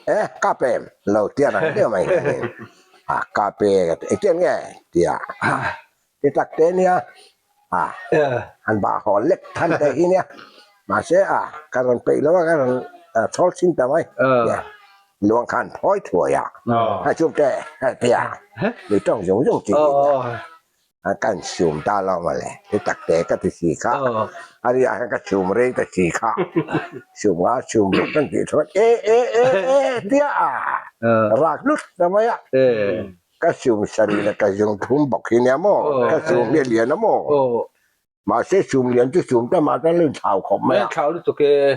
E, kap em? Lo tia rang deuh mai hianin a kap e ka ti, engtiang nge? Tia ti tak te nia, a han bah haw lek than te hi nia, mahse a ka rawn peih lo a, ka rawn chhawl chhin ta mai tia luang khan phawi thuai a, a chum te tia mi tawng zung zung chi hi nia. A kan chhum ta lo mawle, ti tak te ka ti si kha, a ri ah hian ka chhum rei ta si kha, chhum nga chhum ruk kan tih chuan e e e e tia a rak lut ta mai a, ka chhum sarih leh ka zung thum bawk hi nia maw, ka chhum hi a lian a maw, mahse chhum lian chu chhum ta mah chuan a inthlau khawp mai a,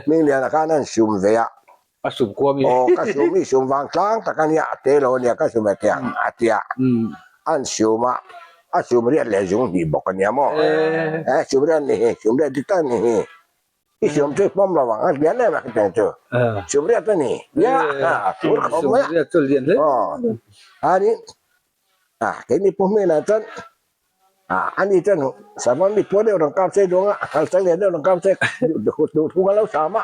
Hmingliana khan a inchhum ve a, A sum kuam i. Aw ka sum i sum vang tlang tak a nia a te lo a nia ka sum e tiang a tia an sum a a sum riat leh zung hnih bawk a nia maw e sum riat ni hi sum riat dik tak ni hi i sum chu pawm lo ang a lian em a khitiang chu sum riat a ni nia a phur khawp mai a aw ani a keini pu hmenah chuan Ah, ani chuan sava mi pawh deuh rawn kap che duang a, hal chang lian deuh rawn kap che, duh thu ka lo sam a,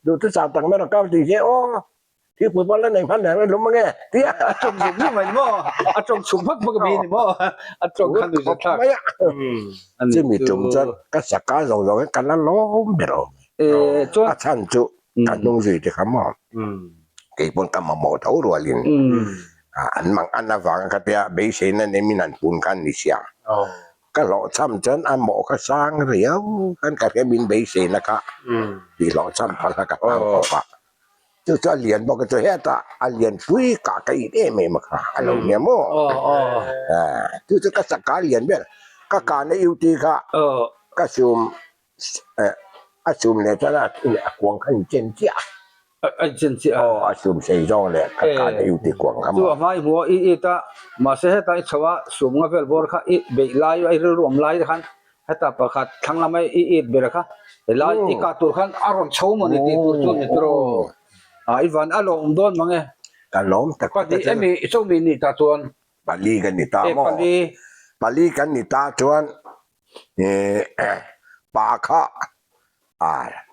duh chu sam tak mai rawn kap tih che, aw thilpui pawh la nei hman reng reng lum ange tia. A tawng zung zung mai ni maw? A tawng chhum hmak hmak a mi ni maw? A tawng kha nuih zat thlak. Mai a. Chumi tum chuan ka saka zawng zawng hian ka la lawm ber awm. A chhan chu ka hnung zui te kha maw? Keipawn ka mamawh tho rualin an mang an avanga ka tia beiseina nei min han pun khan ni sia. Ka hlawhchham chuan a mawh kha sang riau khan ka hria min beiseina kha tih hlawhchham phal kha ka hlau khawp a. Chu chu a lian bawk a chu hetah a lian pui kah ka it em em a kha a lo nia maw. Chu chu ka chak ka lian ber ka kahna UT kha ka sum A chum leh chuan a a kuang kha in chen chiah a. A in chen chiah a. Aw a chum sei zawng leh ka kan a iuti kuang kha maw. Chu a hmai hmu a i it a, mahse heta i chho a sum nga vel bawr kha i beih lai a i rilru awm lai te khan heta pakhat thlang lama i it ber kha helai i kah tur khan a rawn chho maw ni tih tur chu ni tiraw. A i van a lawm dawn mang e. Ka lawm tak tak a chu. Pahnih emi i cho mi nih tah chuan. Pali kan ni ta maw. Pali. Pali kan ni ta chuan Pa kha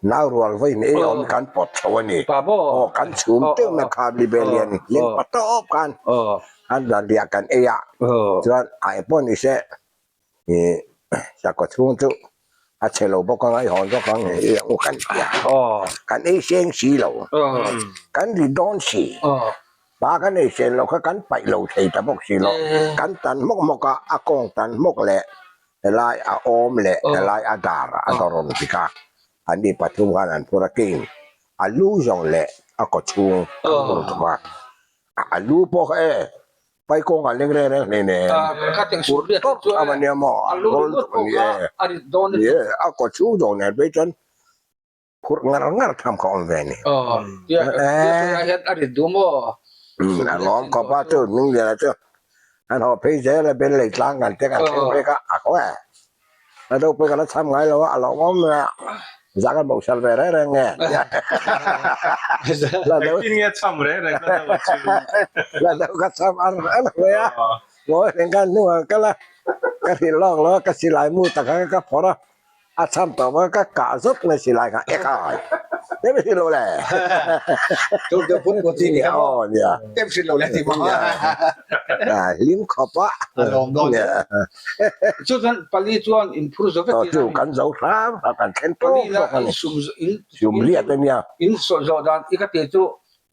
nau rual vawiin ei awm kan pawt chho a ni. Aw kan chhum teuh na kha Libelian leng pa tawp khan an zanriah kan ei a, chuan ai pawh ni se sakhaw chhung chu a chhe lo bawk ang a, i hawn zawk ang i ang u kan ti a, kan ei seng si lo, kan ri dawn si. Pa kan ei sen lo kha kan paih lo thei ta bawk si lo. Kan tan hmawk hmawk a, a kawng tan hmawk leh helai a awm leh helai a dar a dawrawn ti kha an ni pathum khan an phur a king a lu zawng leh a kaw chhung an phur thawk a. A lu pawh kha e pai kawng ah leng reng reng hlei nen phur tawp tham a nia maw a rawl tawp a ni e. Ni e a kaw chhung zawng nen phei chuan Phurh ngar ngar tham kha awm ve ni. Aw, tia tia hian a rit duh maw? A lawm khawp a chu Hmingliana chu an haw phei zel a bel lei tlang kan te kan thleng phei kha a haw e. A do pawh ka la cham ngai lo a, a lawm awm mai a, zah kan bohsal ve reng reng nge. Engtin nge cham reng reng ka do chu. La do ka cham ar ar mai a, ngawi reng khan hnungah ka kal a, ka hrilh lawk lo a, ka silai mu tak kha ka phawrh a. A chhan tawh maw ka kah zawt mai si lai kha e khai tem hrilh lo le Chu chu phun ko chi ni kha maw nia tem hrilh lo le ti maw a hlim khawp a a lawm dawn chu chuan pali chuan in phur zo vek chu kan zo hram hram kan thlen tawk tawk a ni sum in sum riat a nia in sawh zawh dan i ka ti chu.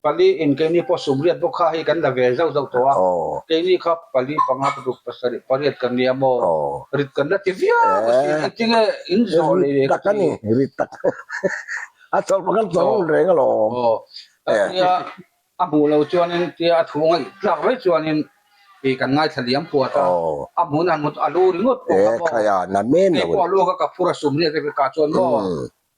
Pali in keini pawh sumriat bawk kha hei kan la ve zauh zauh tawh a, keini kha pali panga paruk pasarih pariat kan nia maw, rit kan la ti viau a si, engtinge in zawh leh ve ka ti. Rit tak a chawlh kan chawlh reng alawm. Tia a hmuh loh chuanin tia a thu ngaih tlak mai chuanin i kan ngaithla liam puat a, a hmun a hmut a lu ringawt pawh kha maw, keipawh a lu kha ka phur a sumriat vek ka chuan maw.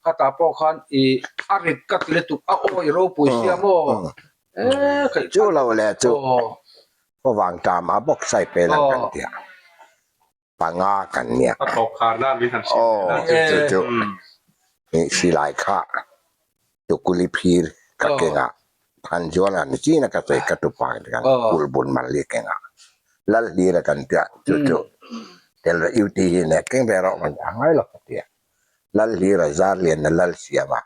Khatah pawh khan i a rit ka ti lutuk a awi ropui sia maw e khaih Chu lo leh chu khuavang ṭam a bawk sai pel ang kan tia panga kan nia. A tawp khar na min han hrilh leh na chu. Chu chu i silai kha tukuli phir ka kengah Thanzuala ni chin a ka sawi ka tupa kan kulbun mal hi kengah Lalhlira kan tia chu chu tel reh UT hi nek keng ve rawh kan tia ngai lo ka tia. Lalhlira Zarliana Lalsiama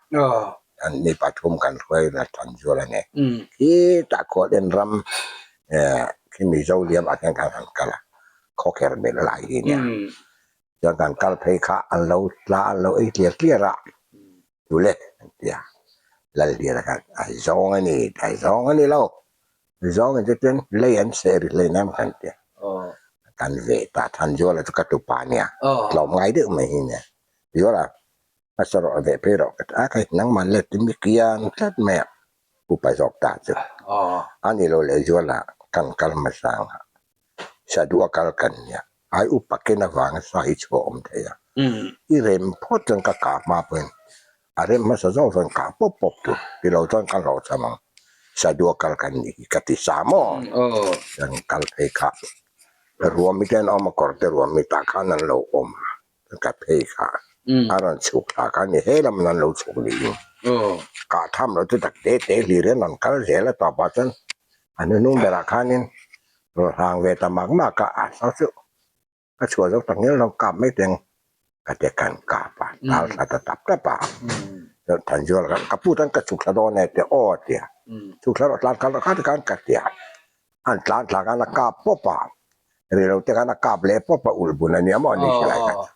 an ni pathum kan hruai na Thanzuala nen khitah Khualden ram khi Mizo liam ah hian kan han kal a, khawkher belh lai hi nia. Chuan kan kal phei kha an lo tla an lo ei tliar tliar a, tule an ti a, Lalhlira khan a zawng a ni, a zawng a ni lo, Zawng in chutin lei an seh ri hlei nem kan ti. Kan ve ta Thanzuala chu ka tupa nia. Tlawm ngai deuh mai hi nia. Zuala a saw rawh ve phei rawh ka ti a kei nangman let ti mi kiang tlat mai a upa zawk ta chu. A ni lo leh Zuala kan kal hmasa ang a. Saduh a kal kan nia. Ai upa ken avanga sa hi chhuah awm thei a. I rem phawt chuan ka kah hma pawhin A rem hmasa zawk chuan kah pawp pawp tur ti lo chuan ka hlawh cham ang. Sadua kal kan nih hi ka ti sa maw? Chuan kal phei kha ruam hi te an awm a, kawr te ruam hi tah khan an lo awm a, ka phei kha a rawn chhuk thla kha a ni, he lam an lo chhuk niin kah tham lo chu tak te te hlir hian an kal zel a tawpah chuan a hnuhnung berah khanin rawn hang ve ta mak mak a, a saw chu. Ka chhuah zo tak ngial lo kap mai teng ka te kan kap a tal thla ta tap tap a chuan Thanzuala khan ka pu tan ka chhuk thla dawn e ti aw a ti a chhuk thla rawh tlan kal rawh kha ti khan ka ti a an tlan thla khan a kap pawp a rei lo te khan a kap leh pawp a ulh bun a nia maw ni silai kha chu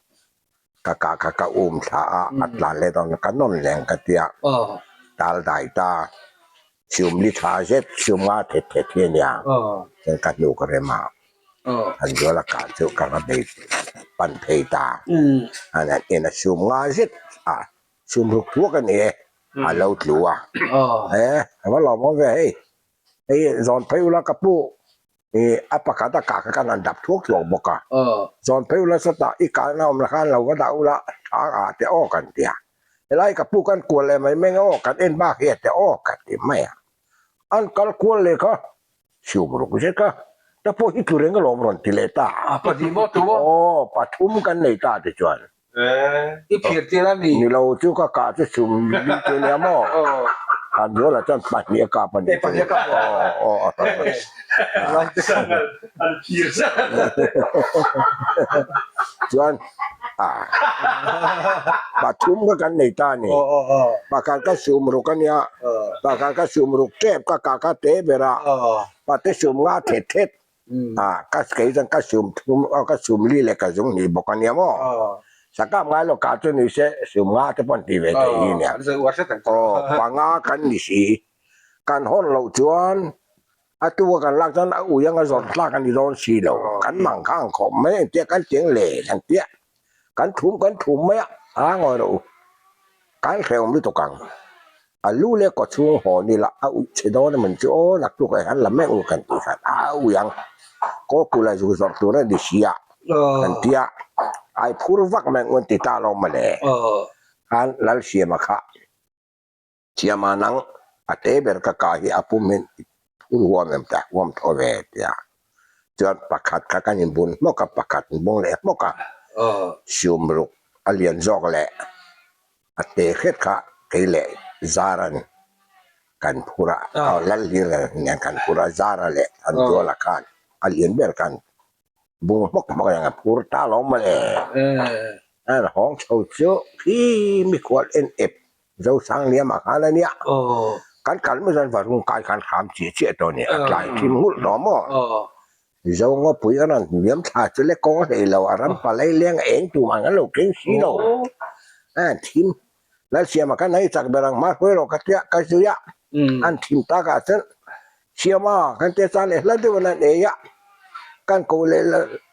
ka kah kha ka um thla a a tlan leh dawn ka nawn leng ka ti a tal dai ta Sium li tha zet sium nga thet thet hi a nia chuan ka hnuk a rem a, Thanzuala kah chu ka va bei pan phei ta a han en a sium nga zet a sium ruk thuak a ni e a lo tlu a, e a va lawmawm ve hei, hei zawn phei ula ka pu I a pakhat a kah kha khan an dap thuak thuak bawk a, zawn phei ula sawtah i kalna awm la khan lo va dah ula thang ah te aw kan ti a, helai ka pu kan kual leh mai mai aw kan en bak hi a te aw ka ti mai a, an kal kual leh kha sium ruk zet a, ta pawh hi tlu reng alawm rawn ti leh ta. A pahnih maw tu maw? Aw pathum kan nei ta ti chuan. I phir tir a ni. Ni lo chu ka kah chu sum bik chu nia maw? Khan Zuala chuan pahnih a kap a ni. Pahnih a kap aw. Aw aw. An phir zet. Chuan a pathum kha kan nei ta a ni. Pakhat ka sum ruk a nia. Pakhat ka sum ruk tep ka kah kha te ber a. Pate sum nga thet thet. Ah, ka kei chuan ka sum thum aw ka sum li leh ka zung hnih bawk a nia maw? Sakap ngai lo kah chu ni se sum nga te pawh an ti ve thei hi nia. Aw, panga kan ni si. Kan hawn loh chuan a tu a kan lak chuan a ui anga zawrh tlak a ni dawn si lo. Kan mang kha ang khawp mai engtia kan cheng le kan tia. Kan thum kan thum mai a, a ngawi rawh u. Kan hrehawm lutuk ang. A lu leh kaw chhung haw ni lah a uih che dawn a min chu aw naktuk ah hian la mek u kan tih khan a uih ang. Kaw kul a zu zawrh tur a ni si a kan ti a, ai phur vak mai ang u an ti ta lo mawle. Khan Lalsiama kha Siama nang a te ber ka kah hi a pum hin i phur huam em ta huam thaw ve tia chuan pakhat kha kan inbun hmawk a pakhat in bung leh hmawk a sium ruk a lian zawk leh A te hret kha kei leh Zaran kan phur a, aw Lalhlira nen kan phur a, Zara leh Thanzuala khan a lian ber khan bung hmawk hmawk reng a phur ta lo mawle. A hawng chho chu khi mikhual en ep Zosangliama khan a nia. Kan kal mai chuan varung kai khan hram chiah chiah tawh a ni, a tlai thim nghulh tawh maw. Mizo ngawpui a rawn hniam thla chu le kawng hlei lo, a ram palai leng a eng tum ang an lo keng si lo. A thim Lalsiama khan hei chak ber ang hma hruai rawh ka tia ka zui a. An thim takah chuan Siama kan tia chuan leh hla deuh in an ei a, kan ko leh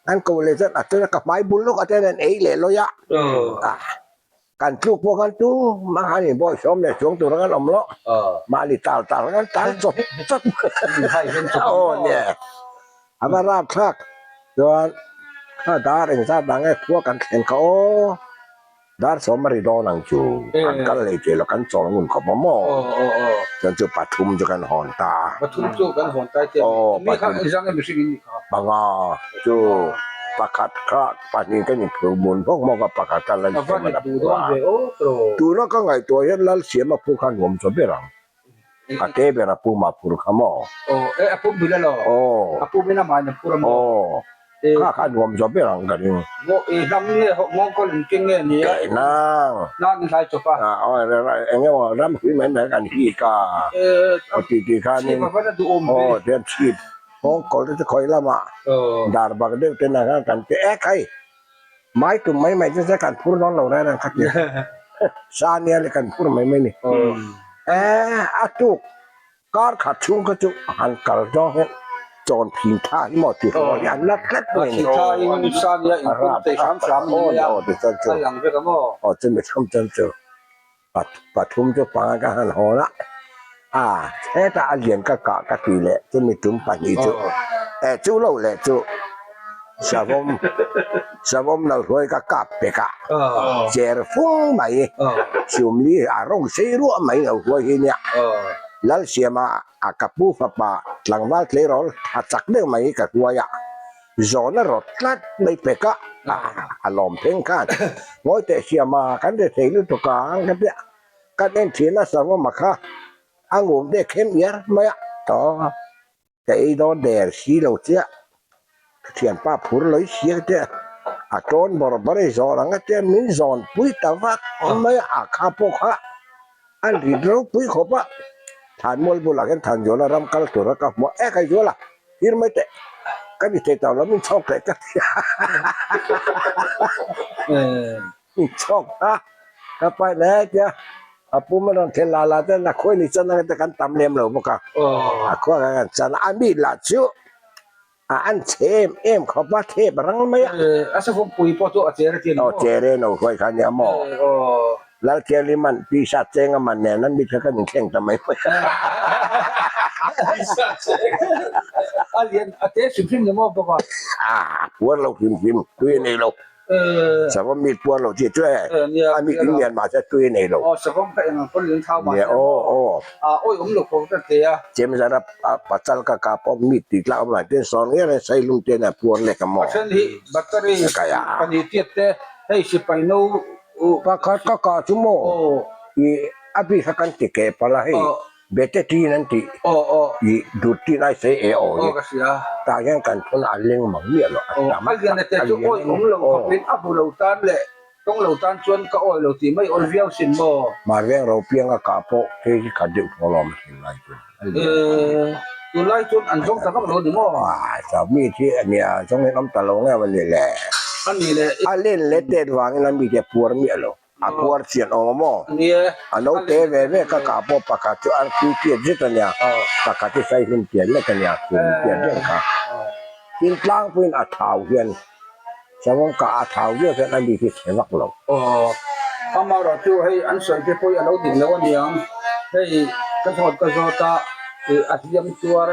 kan ko leh chuan a chuan ka hmai bul lawk ah chuan an ei leh lawi a, kan tluk pawh khan tu mah khan in bawi sawm leh chuang tur khan awm lo, mahni tal tal khan tal chawt chawt aw nia a va rap thlak chuan kha dar engzat dang nge khua kan thlen kha aw. Dar sawm a ri dawn ang chu, kan kal leh tih lo kan chawl ngun khawp a maw? Chuan chu pathum chu kan hawn ta a. Pathum chu kan hawn ta tia mi kha engzang nge mihring in nih kha? Panga chu pakhat kha pahnih kan inphur mun hmawk hmawk a, pakhat kha Lalsiama la phur a. Tuna ka ngaihtuah hian Lalsiama phur kha nuam chaw ber ang. A te ber a pum a phur kha maw? Aw e a pum bil alo. Aw. A pum in amah in a phur a maw? Aw. Kha kha nuam zawh ber ang ka ring. Ngaw i hnam nge hawh nghawngkawl in keng nge ni a? Keh nang. Nang in hlai chawp a. Aw eng emaw ram hlui mai mai kan hik a. Aw ti ti khanin. Chhip a van a duhawm ve. Aw tian chhip nghawngkawl te chu khawi lamah dar bak deuh ten ang khan kan ti ek hei. Mai tum mai mai chu se kan phur dawn lo reng reng kha ti. Sa nia le kan phur mai mai ni. Eh a tuk kar khat chhung kha chu han kal zawng hian chawn phin tha hi maw ti hlawh hi an la tlat mai ni. Phin tha in sa nia in pum thei hram hram a ni mai a. A lang vek a maw. Aw chumi thum chuan chu pathum chu panga ka han hawn a, a hetah a lian ka kah ka ti leh chumi tum pahnih chu eh chu lo leh chu savawm savawm lo hruai ka kap pek a cher fung mai chumli a rawng sei ruah mai lo hruai hi nia Lalsiama a ka pu fapa tlangval tleirawl tha chak deuh mai hi ka hruai a. Zawn a rawt tlat mai pek a, a lawm pheng khan ngawi teh siam a, kan ri thei lutuk ang ka tia, kan en thin a savawm a kha a ngum te khem iar mai a, tawh ka ei dawn der si lo chiah, ka thianpa phur lawi si ka tia, a tawn bawrh bawrh i zawn ang a tia min zawn pui ta vak mai a, a kha pawh kha a rit ropui khawp a, Thanmual bulah hian Thanzuala ram kal tura ka hmu a, e Kaizuala Thir mai teh, ka ni thei tawh lo min chhawk leh ka ti a, min chhawk a, ka pai leh tia a pum a rawn thel la la te na khawi ni chan ang te kan tam lem lo bawk a, a khua kan kan chan a, a mi lah chu a an chhe em em khawp a, thep rang mai a. A savawm pui pawh chu a cher a ti a ni maw? Aw cher e no hruai kha nia maw? Lalthianghlim man pisa cheng a man nen an mit kha kan inthleng ta mai mai a. Pisa cheng a lian a te hrim hrim ni maw bawk a? A puar lo hrim hrim tui a nei lo. Savawm mit puar lo chi chu e a mit in lian mahse tui a nei lo. Aw savawm kha eng ang pawn lian thau mahse maw a awi awm lo khawp ka ti a. Chemzara pachal ka kap awm mit tih tlak awm lai ten sawn nge reng sailung te nen a puar lek a maw. A then hi battery pahnih tiat te hei sipai no Pakhat ka kah chu maw i a bik kha kan ti keh palh a hei bete tin an tih i dut tin ai sei e aw hi tah hian kan thun a leng mang miah lo a tam a lian te chu awi awm lo khawpin a hmu lo tan leh tawng lo tan chuan ka awi lo tih mai awl viau sin maw. Marveng Ropianga kah pawh phei hi khat deuh thaw lawm a thin lai chu a lian. Tunlai chuan an zawng ta vak lo ni maw? Mi hi a nia zawng hian awm ta lo nge maw ni le? A ni le. A len leh tet vangin a mite a puar miah lo. A puar chian awm a maw? Ni e. A naute ve ve ka kah pawh pakhat chu an tui tiat zet a nia, pakhat hi saihlum tiat lek a nia, khum tiat reng kha. Tin tlangpuiin a thau hian Savawm kah a thau viau hian a mi hi chhe vak lo. Aw, amaherawh chu hei an sawi te pawh hi a lo dik lo a niang. Hei ka zawt ka zawt a, ih a hliam tuar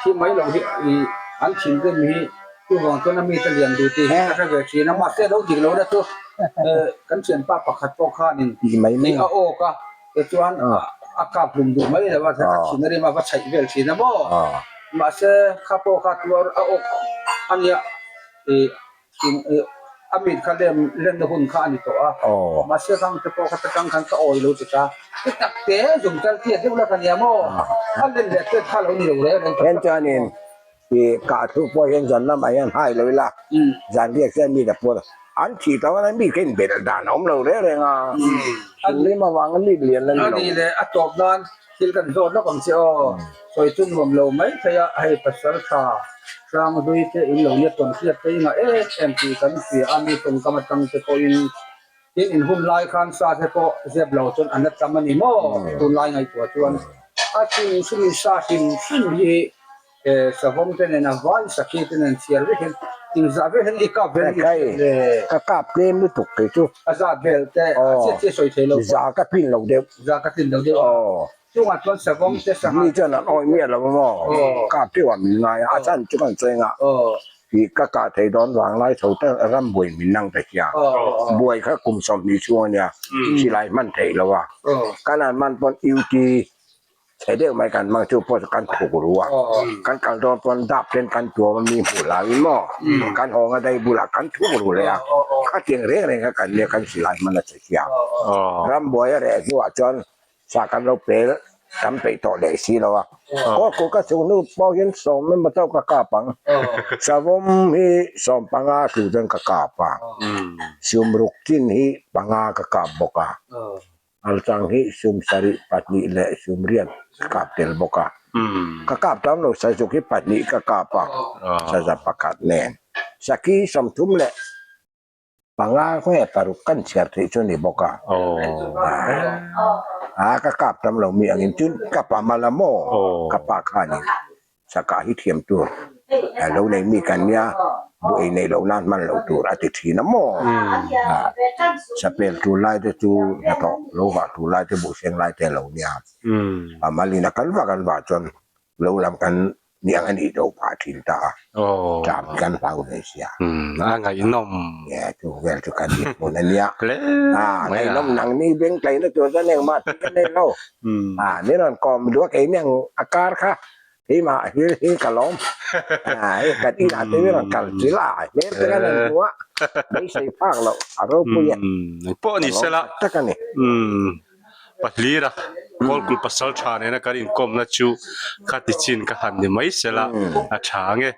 thi mai lo hi ih an thinrim hi chuvang chuan a mite lian duh tih hi ka hre ve thin a, mahse a lo dik lo na chu eh kan thianpa pakhat pawh khanin ih a awk a, tichuan a kap hlum duh mai lo a, a thin a rim a va chhaih vel thin a maw. Mahse kha pawh kha tuar a awk a nia. Ih a mit kha lem lenna hun kha a ni tawh a, mahse khang te pawh kha ta tang khan ka awi lo ti ta, ti tak te zung chal tiat deuh la ka nia maw, a len leh tet kha lo ni lo reng reng tak tak. Chuanin ih kah thu pawh hian zan lamah hian hai lo ila, zan riak hian mi ta puar an thih tawh a, mi kha inbelh dan a awm lo reng reng a, thinrim avanga mi lian la ni lo. A nih leh a tawp nan Thil kan zawt lawk ang che aw, sawi chu nuam lo mai thei a, hei pasal tha Hranghlui te in lo nia tawn hriat te inah em em tih kan hria a, mi tawngkam atang te pawhin tin in hun lai khan sa te pawh zep lo chuan an la tam a ni maw, tunlai ngaihtuah chuan. A hrim hrim in sa hrim hrim hi savawm te nen a vai sakhi te nen chhiar vek hian engzah vel hian i kap vel ni le. Ka kap tlem lutuk kei chu. A zat vel te a chiah chiah sawi thei lo. Za ka tlin lo deuh. Za ka tlin lo deuh a. Chungah chuan savawm te sangha. Mi chuan an awih miah lo a maw? Kap deuh ah min ngai a, a chhan chu kan sawi ang a. Ih ka kah thei dawn vang lai tho te ram buai min nang ta hian. Buai kha kum 20 chhung a nia, silai hman theih lo a. Kan han hman pawn UT chhe deuh mai kan hmang chu pawh chu kan thuk ru a. Kan kal dawn pawn dap ten kan tuam a mi hmuh hlauin maw kan hawng a dai bulah kan thuk ru leh a. Khatiang reng reng kha kan nia kan silai hman a che hian. Ram buai a reh hnuah chuan Sa kan lo pel tam peih tawh leh si lo a. Kaw kut ka chhung hnu pawh hian sawm emaw chauh ka kap ang. Savawm hi 15 tlu chuan ka kap a. Sumruk chin hi panga ka kap bawk a. Alchang hi sum sarih pahnih leh sum riat ka kap tel bawk a. Ka kap tam lo sazuk hi pahnih ka kap a, saza pakhat nen. Sakhi 30 leh Panga nge paruk kan chhiar theih chu a ni bawk a. A ka kap tam lo mi angin chun ka pa mal a maw ka pa khanin saka hi thiam tur lo nei mi kan nia buh ei neih loh nan hman loh tur a ti thin a maw. Sapel tur lai te chu hnathawh lo vah tur lai te buh seng lai te a lo nia. A malin a kal vak an vah chuan lo lam kan Niang a nih loh phah thin ta a, ṭam kan hlau ve sia. A ngaihnawm. Nge chu vel chu kan nih hmun a nia. A ngaihnawm nang ni beng tlaina tur chuan engmah tih ka nei lo. A ni rawn kawm duh a kei niang a kar kha keimah hil hi ka lawm. A hei kan inah te hi rawn kal chilh a, hmel te kan han hmu a, beisei phak loh a ropui a. Engpawh ni sela. Tak a ni. Pahlira Kawlkul pasal tha nena kan inkawmna chu kha tichin ka han ni mai sela a tha ang e.